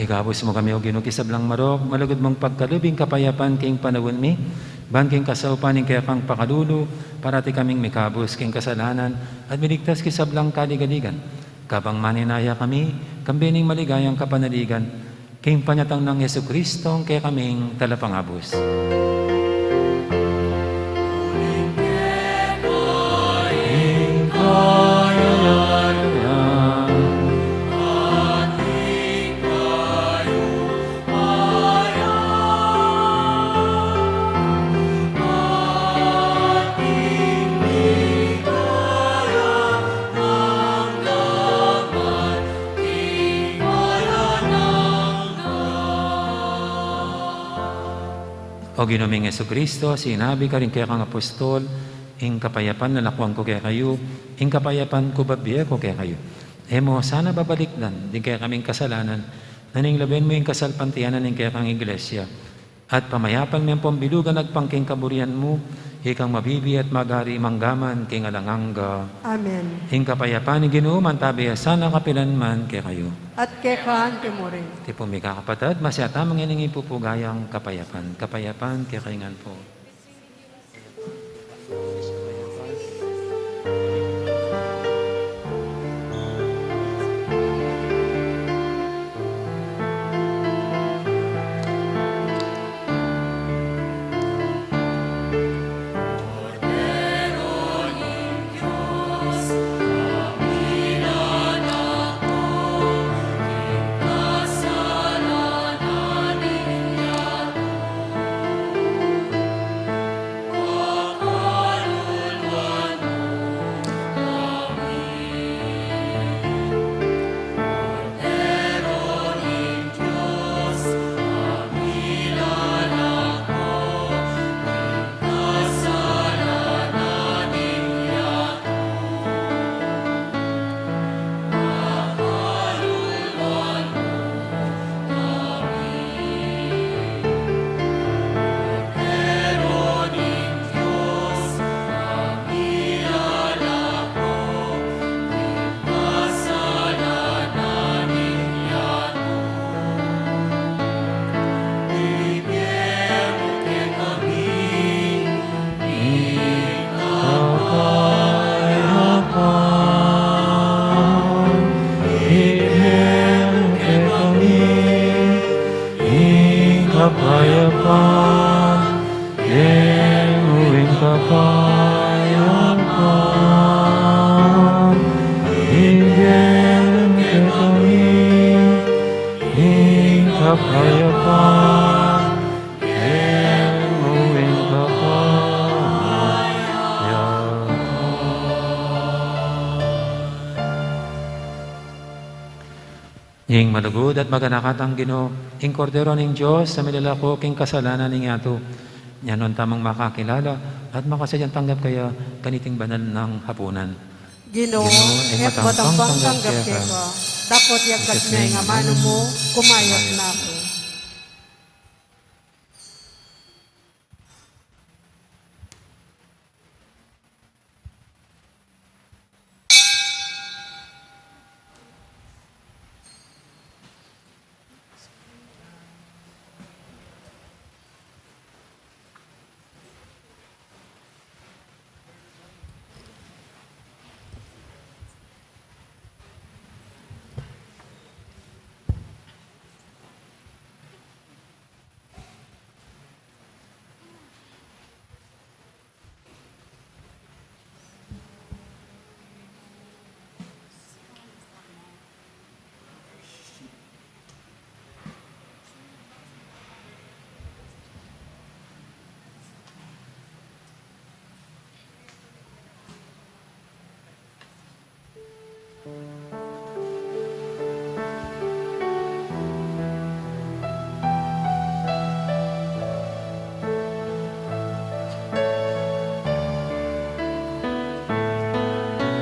Ikabus mu kami, O Ginu, king sablang marok, malugud mung pagkalub ing kapayapan king panaun mi, ban king kasaupan ning kekang pakalulu, parati kaming mikabus king kasalanan, at miligtas king sablang kaligaligan. Kabang manenaya kami, kambe ning maligayang kapanaligan, king panyatang nang Jesucristong kekaming talapangabus. O Ginu ming Jesucristo, sinabi karing kekang apostol, ing kapayapan lalakwan ku kekayu, ing kapayapan ku babie ku kekayu. E mu sana babalikdan ding kekaming kasalanan, nune lawen mu ing kasalpantayanan ning kekang Iglesia. At pamayapan me ampong bilugan agpang king kaburian mu, ikang mabibie at magari manggaman king alang angga. Amen. Ing kapayapan ning Ginu mantabe ya sana kapilan man kekayu. At keka mu rin. Iti pu, mikakapatad, masiat tamu ngening ipupugayang kapayapan. Kapayapan kekayu ngan pu. Ing malugud at maganakang Ginu, ing Kordero ning Dios a milalako king kasalanan ning yatu. Nya nuan tamung makakilala at makasadyang tanggap kaya kaniting banal nang hapunan. Ginu, Ginu, e ku matampang tanggap keka, dapot yagat me ing amanu mu, kumayap na ku.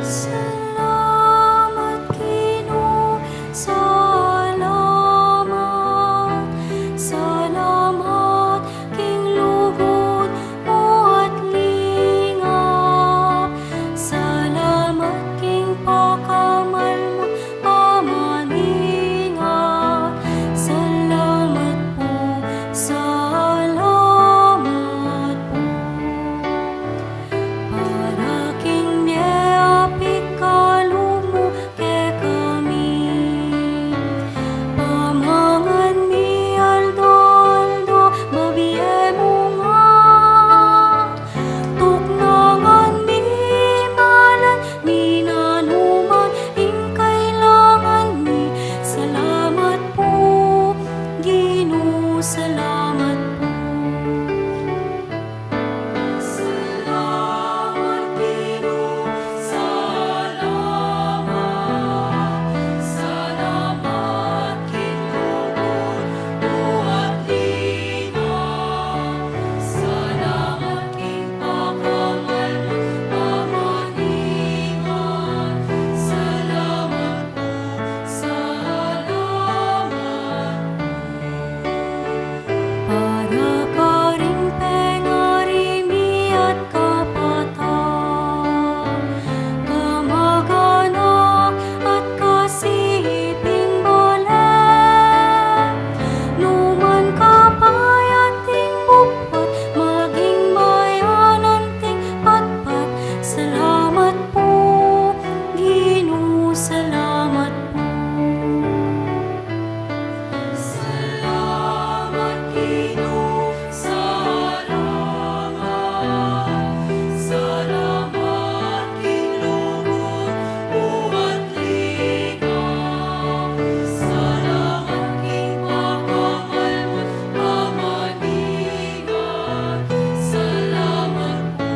Salamat, Ginu, salamat, salamat king lugud mu at lingap. Salamat king pakamal mu, pamaningat. Salamat pu, salamat pu. Para king mie a pikalub mu kekami. Pamangan mi aldo-aldo, babie mu nga. Tuknangan mi malan, mi nanuman ing kailangan mi. Salamat pu, Ginu, salamat pu. Salamat, Ginu, salamat, salamat king lugud mu at lingap. Salamat king pakamal mu, pamaningat. Salamat pu, salamat pu. Para karing pengari mi at kapatad, kamag-anak at kasiping bale, numan kapayat ing bugbat, maging mayanan ting patpat. Salamat pu, Ginu, salamat pu. Salamat, Ginu, salamat. Salamat king lugud mu at lingap. Salamat king pakamal mu, pamaningat. Salamat pu,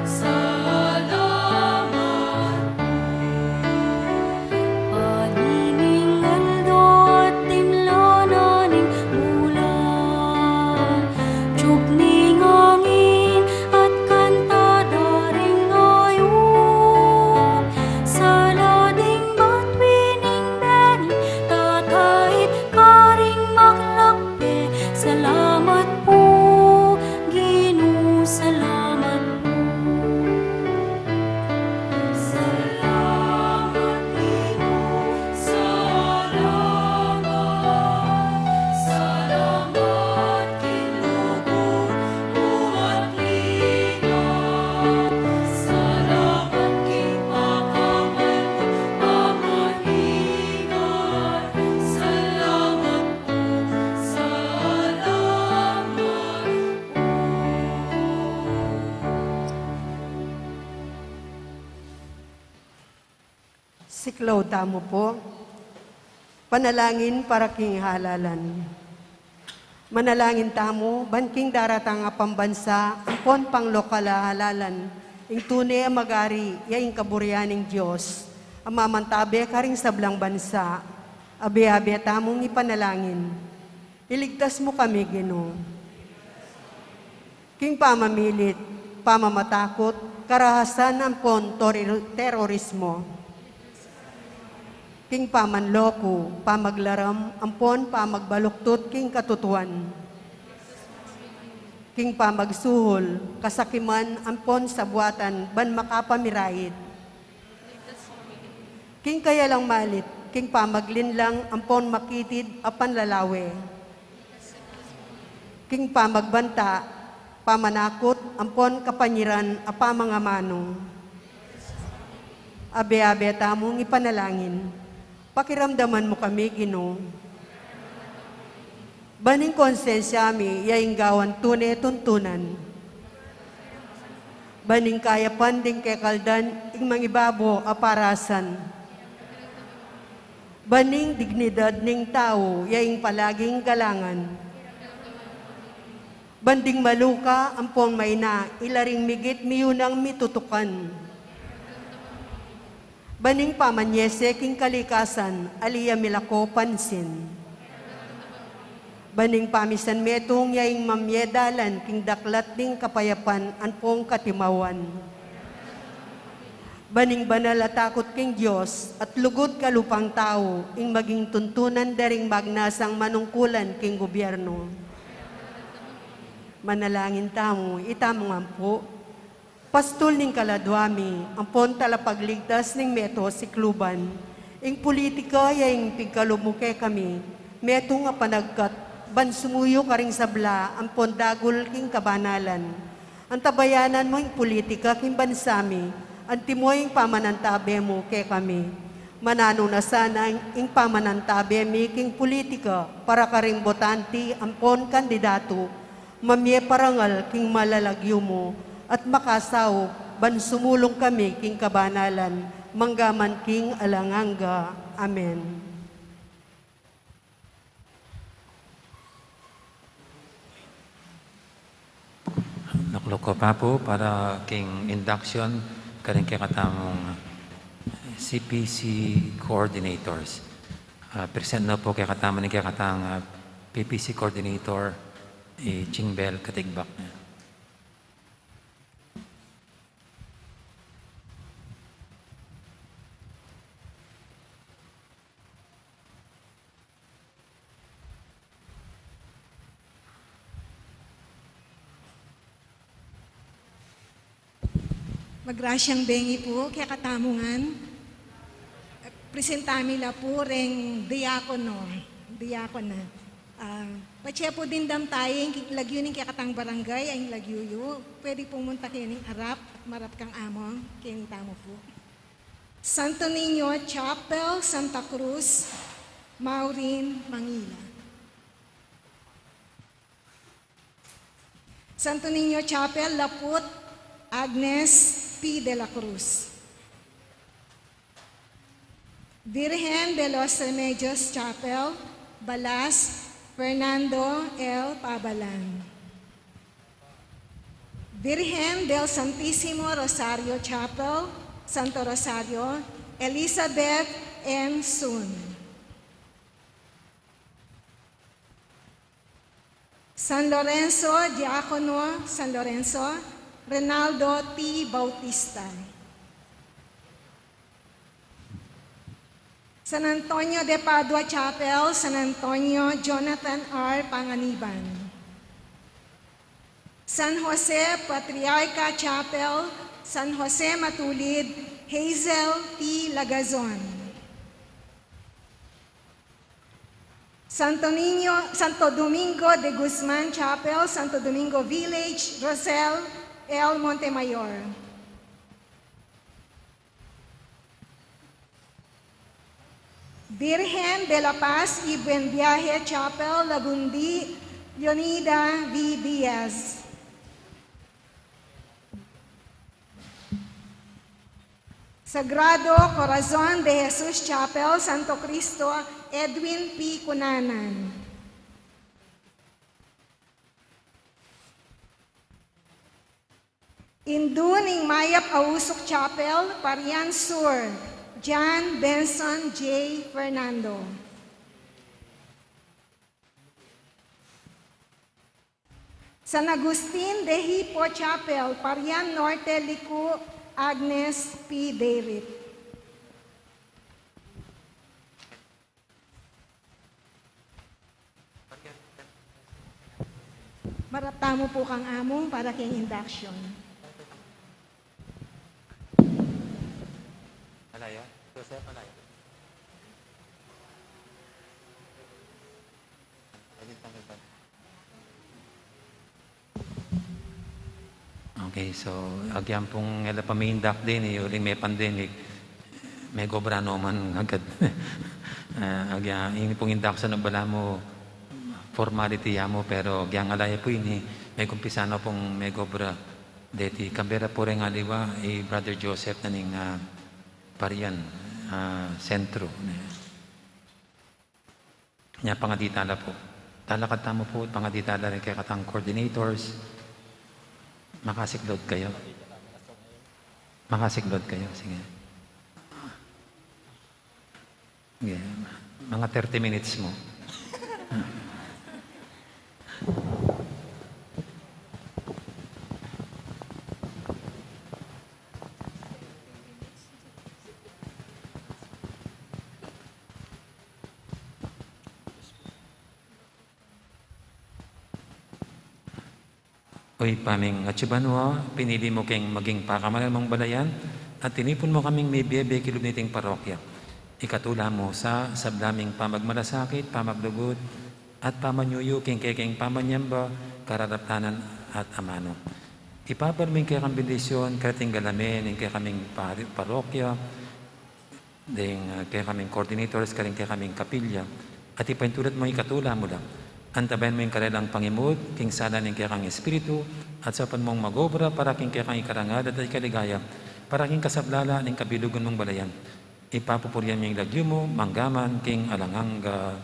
salamat pu. Pani ning aldo at timla na ning bulan, tiug ning angin at kanta da ring ayup. Sala ding batwi ning beni, tatait karing maglakbe. Salamat pu, Ginu, salamat pu. Salamat, Ginu, salamat. Salamat king lugud mu at lingap. Salamat king pakamal mu, pamaningat. Salamat pu, salamat pu. Siklaud tamu pu. Panalangin para king halalan. Manalangin tamu ban king daratang a pambansa ampon panglokal a halalan, ing tune a mag-ari ya ing kaburian ning Dios a mamantabe karing sablang bansa. Abe-abe tamung ipanalangin. Iligtas mu kami, Ginu. King pamamilit, pamamatakut, karahasan ampon tori-, terorismo. King pamanloku, pamaglaram, ampon pamagbaluktut king katutuan. King pamagsuhul, kasakiman, ampon sabuatan, ban makapamirait. King kayalang malit, king pamaglinlang, ampon makitid a panlalawe. King pamagbanta, pamanakut, ampon kapanyiran a pamangamanu. Abe-abe tamung ipanalangin. Pakiramdaman mu kami, Ginu. Ban ing konsensya mi, ya ing gawan tune tuntunan. Ban ing kayapan ding kekaldan, ing mangibabo a parasan. Ban ing dignidad ning tau, ya ing palaging galangan. Ban ding maluka, ampon maina, ila ring migit miyunang mitutukan. Ban ing pamanyese king kalikasan, ali ya milako pansin. Ban ing pamisan metung ya ing mamye dalan king daklat ning kapayapan ampon katimawan. Ban ing banal a takut king Dios, at lugud kalupang tau, ing maging tuntunan da ring magnasang manungkulan king gubyernu. Manalangin tamu, itamu ngan pu. Pastul ning kaladua mi, ampon talapagligtas ning meto sikluban. Ing pulitika ya ing pigkalub mu kekami, metung a panagkat, ban sumuyu karing sabla, ampon dagul king kabanalan. Antabayanan mu ing pulitika king bansa mi, antimo ing pamanantabe mu kekami. Mananu na sana ing pamanantabe mi king pulitika para karing botante ampon kandidatu, mamye parangal king malalagyu mu, at makasaup ban sumulung kami king kabanalan, mangga man king alang angga. Amen. Nakloko pa pu para king induction karing kekatamung C P C coordinators. Ah, present na pu kekatamu ning kekatang, ah, P P C coordinator, i Chingbel Katigbak. Magrasyang bengi pu kekatamu ngan. Presenta mi la pu reng diakono, diakona. Ah, patse pu dimdam tamu ing lagyu ning kekatang barangay, ing lagyu yu. Pwede pung munta keni king arap, marap kang among, keni tamu pu. Santo Niño Chapel, Santa Cruz, Maureen Mangila. Santo Niño Chapel, Laput, Agnes P. de la Cruz. Virgen de los Remedios Chapel, Balas, Fernando L. Pabalan. Virgen del Santísimo Rosario Chapel, Santo Rosario, Elizabeth N. Sun. San Lorenzo, Diakono San Lorenzo, Renaldo T. Bautista. San Antonio de Padua Chapel, San Antonio Jonathan R. Panganiban. San Jose Patriarca Chapel, San Jose Matulid, Hazel T. Lagazon. Santo Niño, Santo Domingo de Guzman Chapel, Santo Domingo Village, Rosel L. Montemayor. Virgen de la Paz y Buen Viaje Chapel, Lagundi, Leonida V. Diaz. Sagrado Corazon de Jesus Chapel, Santo Cristo, Edwin P. Cunanan. Indu ning Mayap a Usuk Chapel, Parian Sur, John Benson J. Fernando. San Agustin de Hippo Chapel, Parian Norte, Liku, Agnes P. David. Marap tamu pu kang Among para king induction. Malaya? Joseph, malaya? Okay, so, agyang pung e la pa mindak deni, uling me pandemic, megobra no man agad. Ah, agyang, ini pung induction na balamu, formality ya mu, pero agyang ala ya pu ini, megumpisa na pung megobra deti. Kambe ra pu reng aliwa, i Brother Joseph na ning, ah, Parian, ah, sentro. Nya pangadi tala pu. Talakad tamu pu, pangadi tala ring kekatang coordinators. Makasiklod kayu. Makasiklod kayu, sige. Sige. Mga thirty minutes mu. O Ibpa ming atsu banua, pinili mu keng maging pakamalan mung balayan, at tinipun mu kaming mebie-bie king lub niting parokya. Ikatula mu sa sabla ming pamagmalasakit, pamaglugud, at pamanyuyu king kekeng pamanyamba, kararaplanan at amanu. Ipabal mu ing kekang bendisyun, karating galamen ing kekaming pari-, parokya, ding, ah, kekaming coordinators, karing kekaming kapilya, at ipaintulad mu ikatula mu la. Antabayan mu ing karelang pangimud, king sala ning kekang espiritu, at saupan mung magobra para king kekang ikarangal at ikaligaya, para king kasablala ning kabilugan mung balayan. Ipapupurian mu ing lagyu mu, mangga man king alang angga.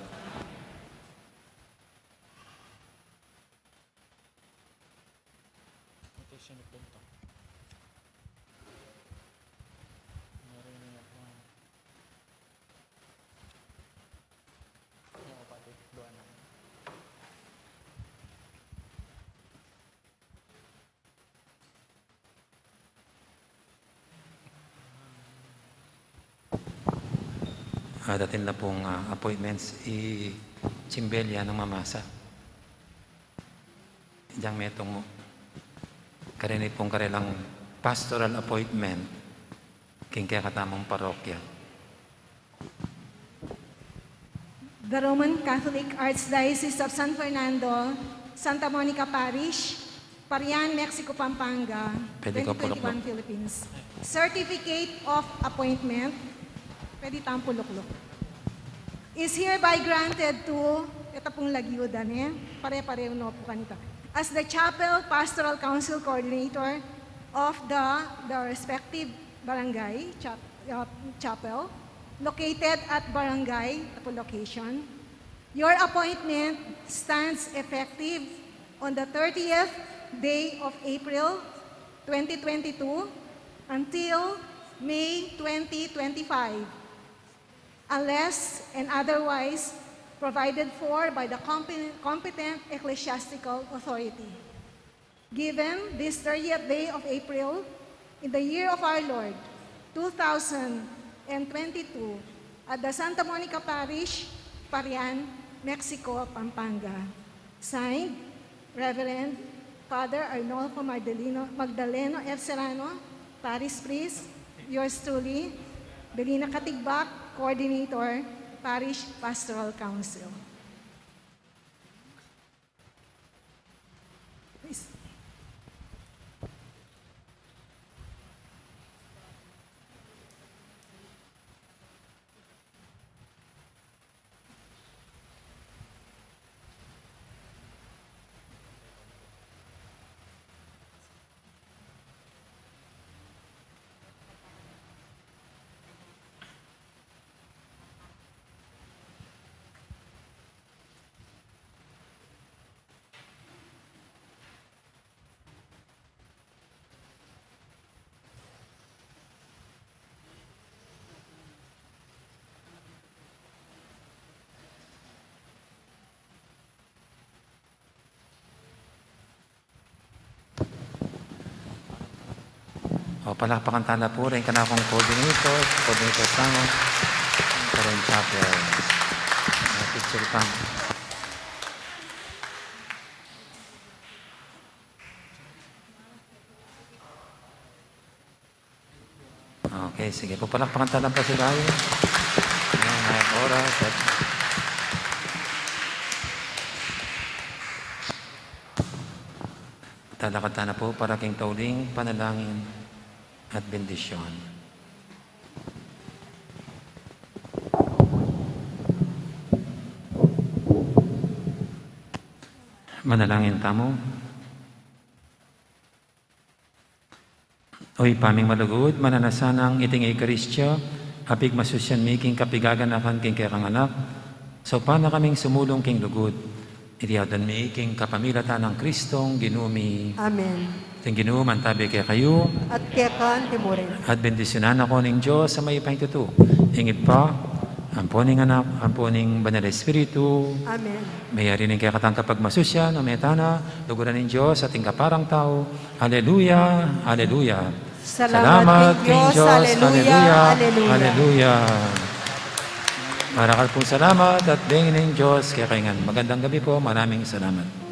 Ah, datin la pung, ah, appointments, i Chimbel ya nang mamasa. Diang metung mu. Karini pung karelang pastoral appointment king kekatamung parokya. The Roman Catholic Archdiocese of San Fernando, Santa Monica Parish, Parian, Mexico, Pampanga, Pwede ka twenty twenty-one pulukluk. Philippines. Certificate of appointment. Pwede tang pulukluk. Is hereby granted to, ita pung lagyu da ne, pare-pareho no pu kanita. As the Chapel Pastoral Council Coordinator of the, the respective barangay chap-, uh, chapel located at barangay, ita pu location, your appointment stands effective on the thirtieth day of April twenty twenty-two until May twenty twenty-five, unless and otherwise provided for by the compe-, competent ecclesiastical authority. Given this thirtieth day of April, in the year of our Lord, two thousand and twenty-two, at the Santa Monica Parish, Parian, Mexico, Pampanga. Signed, Reverend Father Arnolfo Magdaleno, Magdaleno F. Serrano, Parish Priest, yours truly, Delina Katigbak, Coordinator, Parish Pastoral Council. O, palakpakan tala pu ring kanakung coordinator, coordinator tamu, karing chapel. Mga picture pa. Okay, sige pu, palakpakan tala pa sila. Ayan, may oras at talakad tana pu para king tauling panalangin at bendisyon. Manalangin tamu. O Ibpa ming malugud, mananu sanang iting Eukaristia, apigmasusyan mi king kapigaganakan king kekang Anak, saupan na kaming sumulung king lugud. Iti adwan mi king kapamilatan nang Kristong Ginu mi. Amen. Ing Ginu mantabi kekayu. At keka mu rin. At bendisyunan na kayu ning Dios a mayupayang tutu, ing Ibpa, ampo ning Anak, ampo ning Banal a Espiritu. Amen. Mayari ning kekatang kapagmasusyan, o meta na, luguran ning Dios at ing kaparang tau. Aleluya, aleluya. Salamat king Dios, aleluya, aleluya. Marakal pung salamat at bengi ning Dios kekayu ngan. Magandang gabi pu, maraming salamat.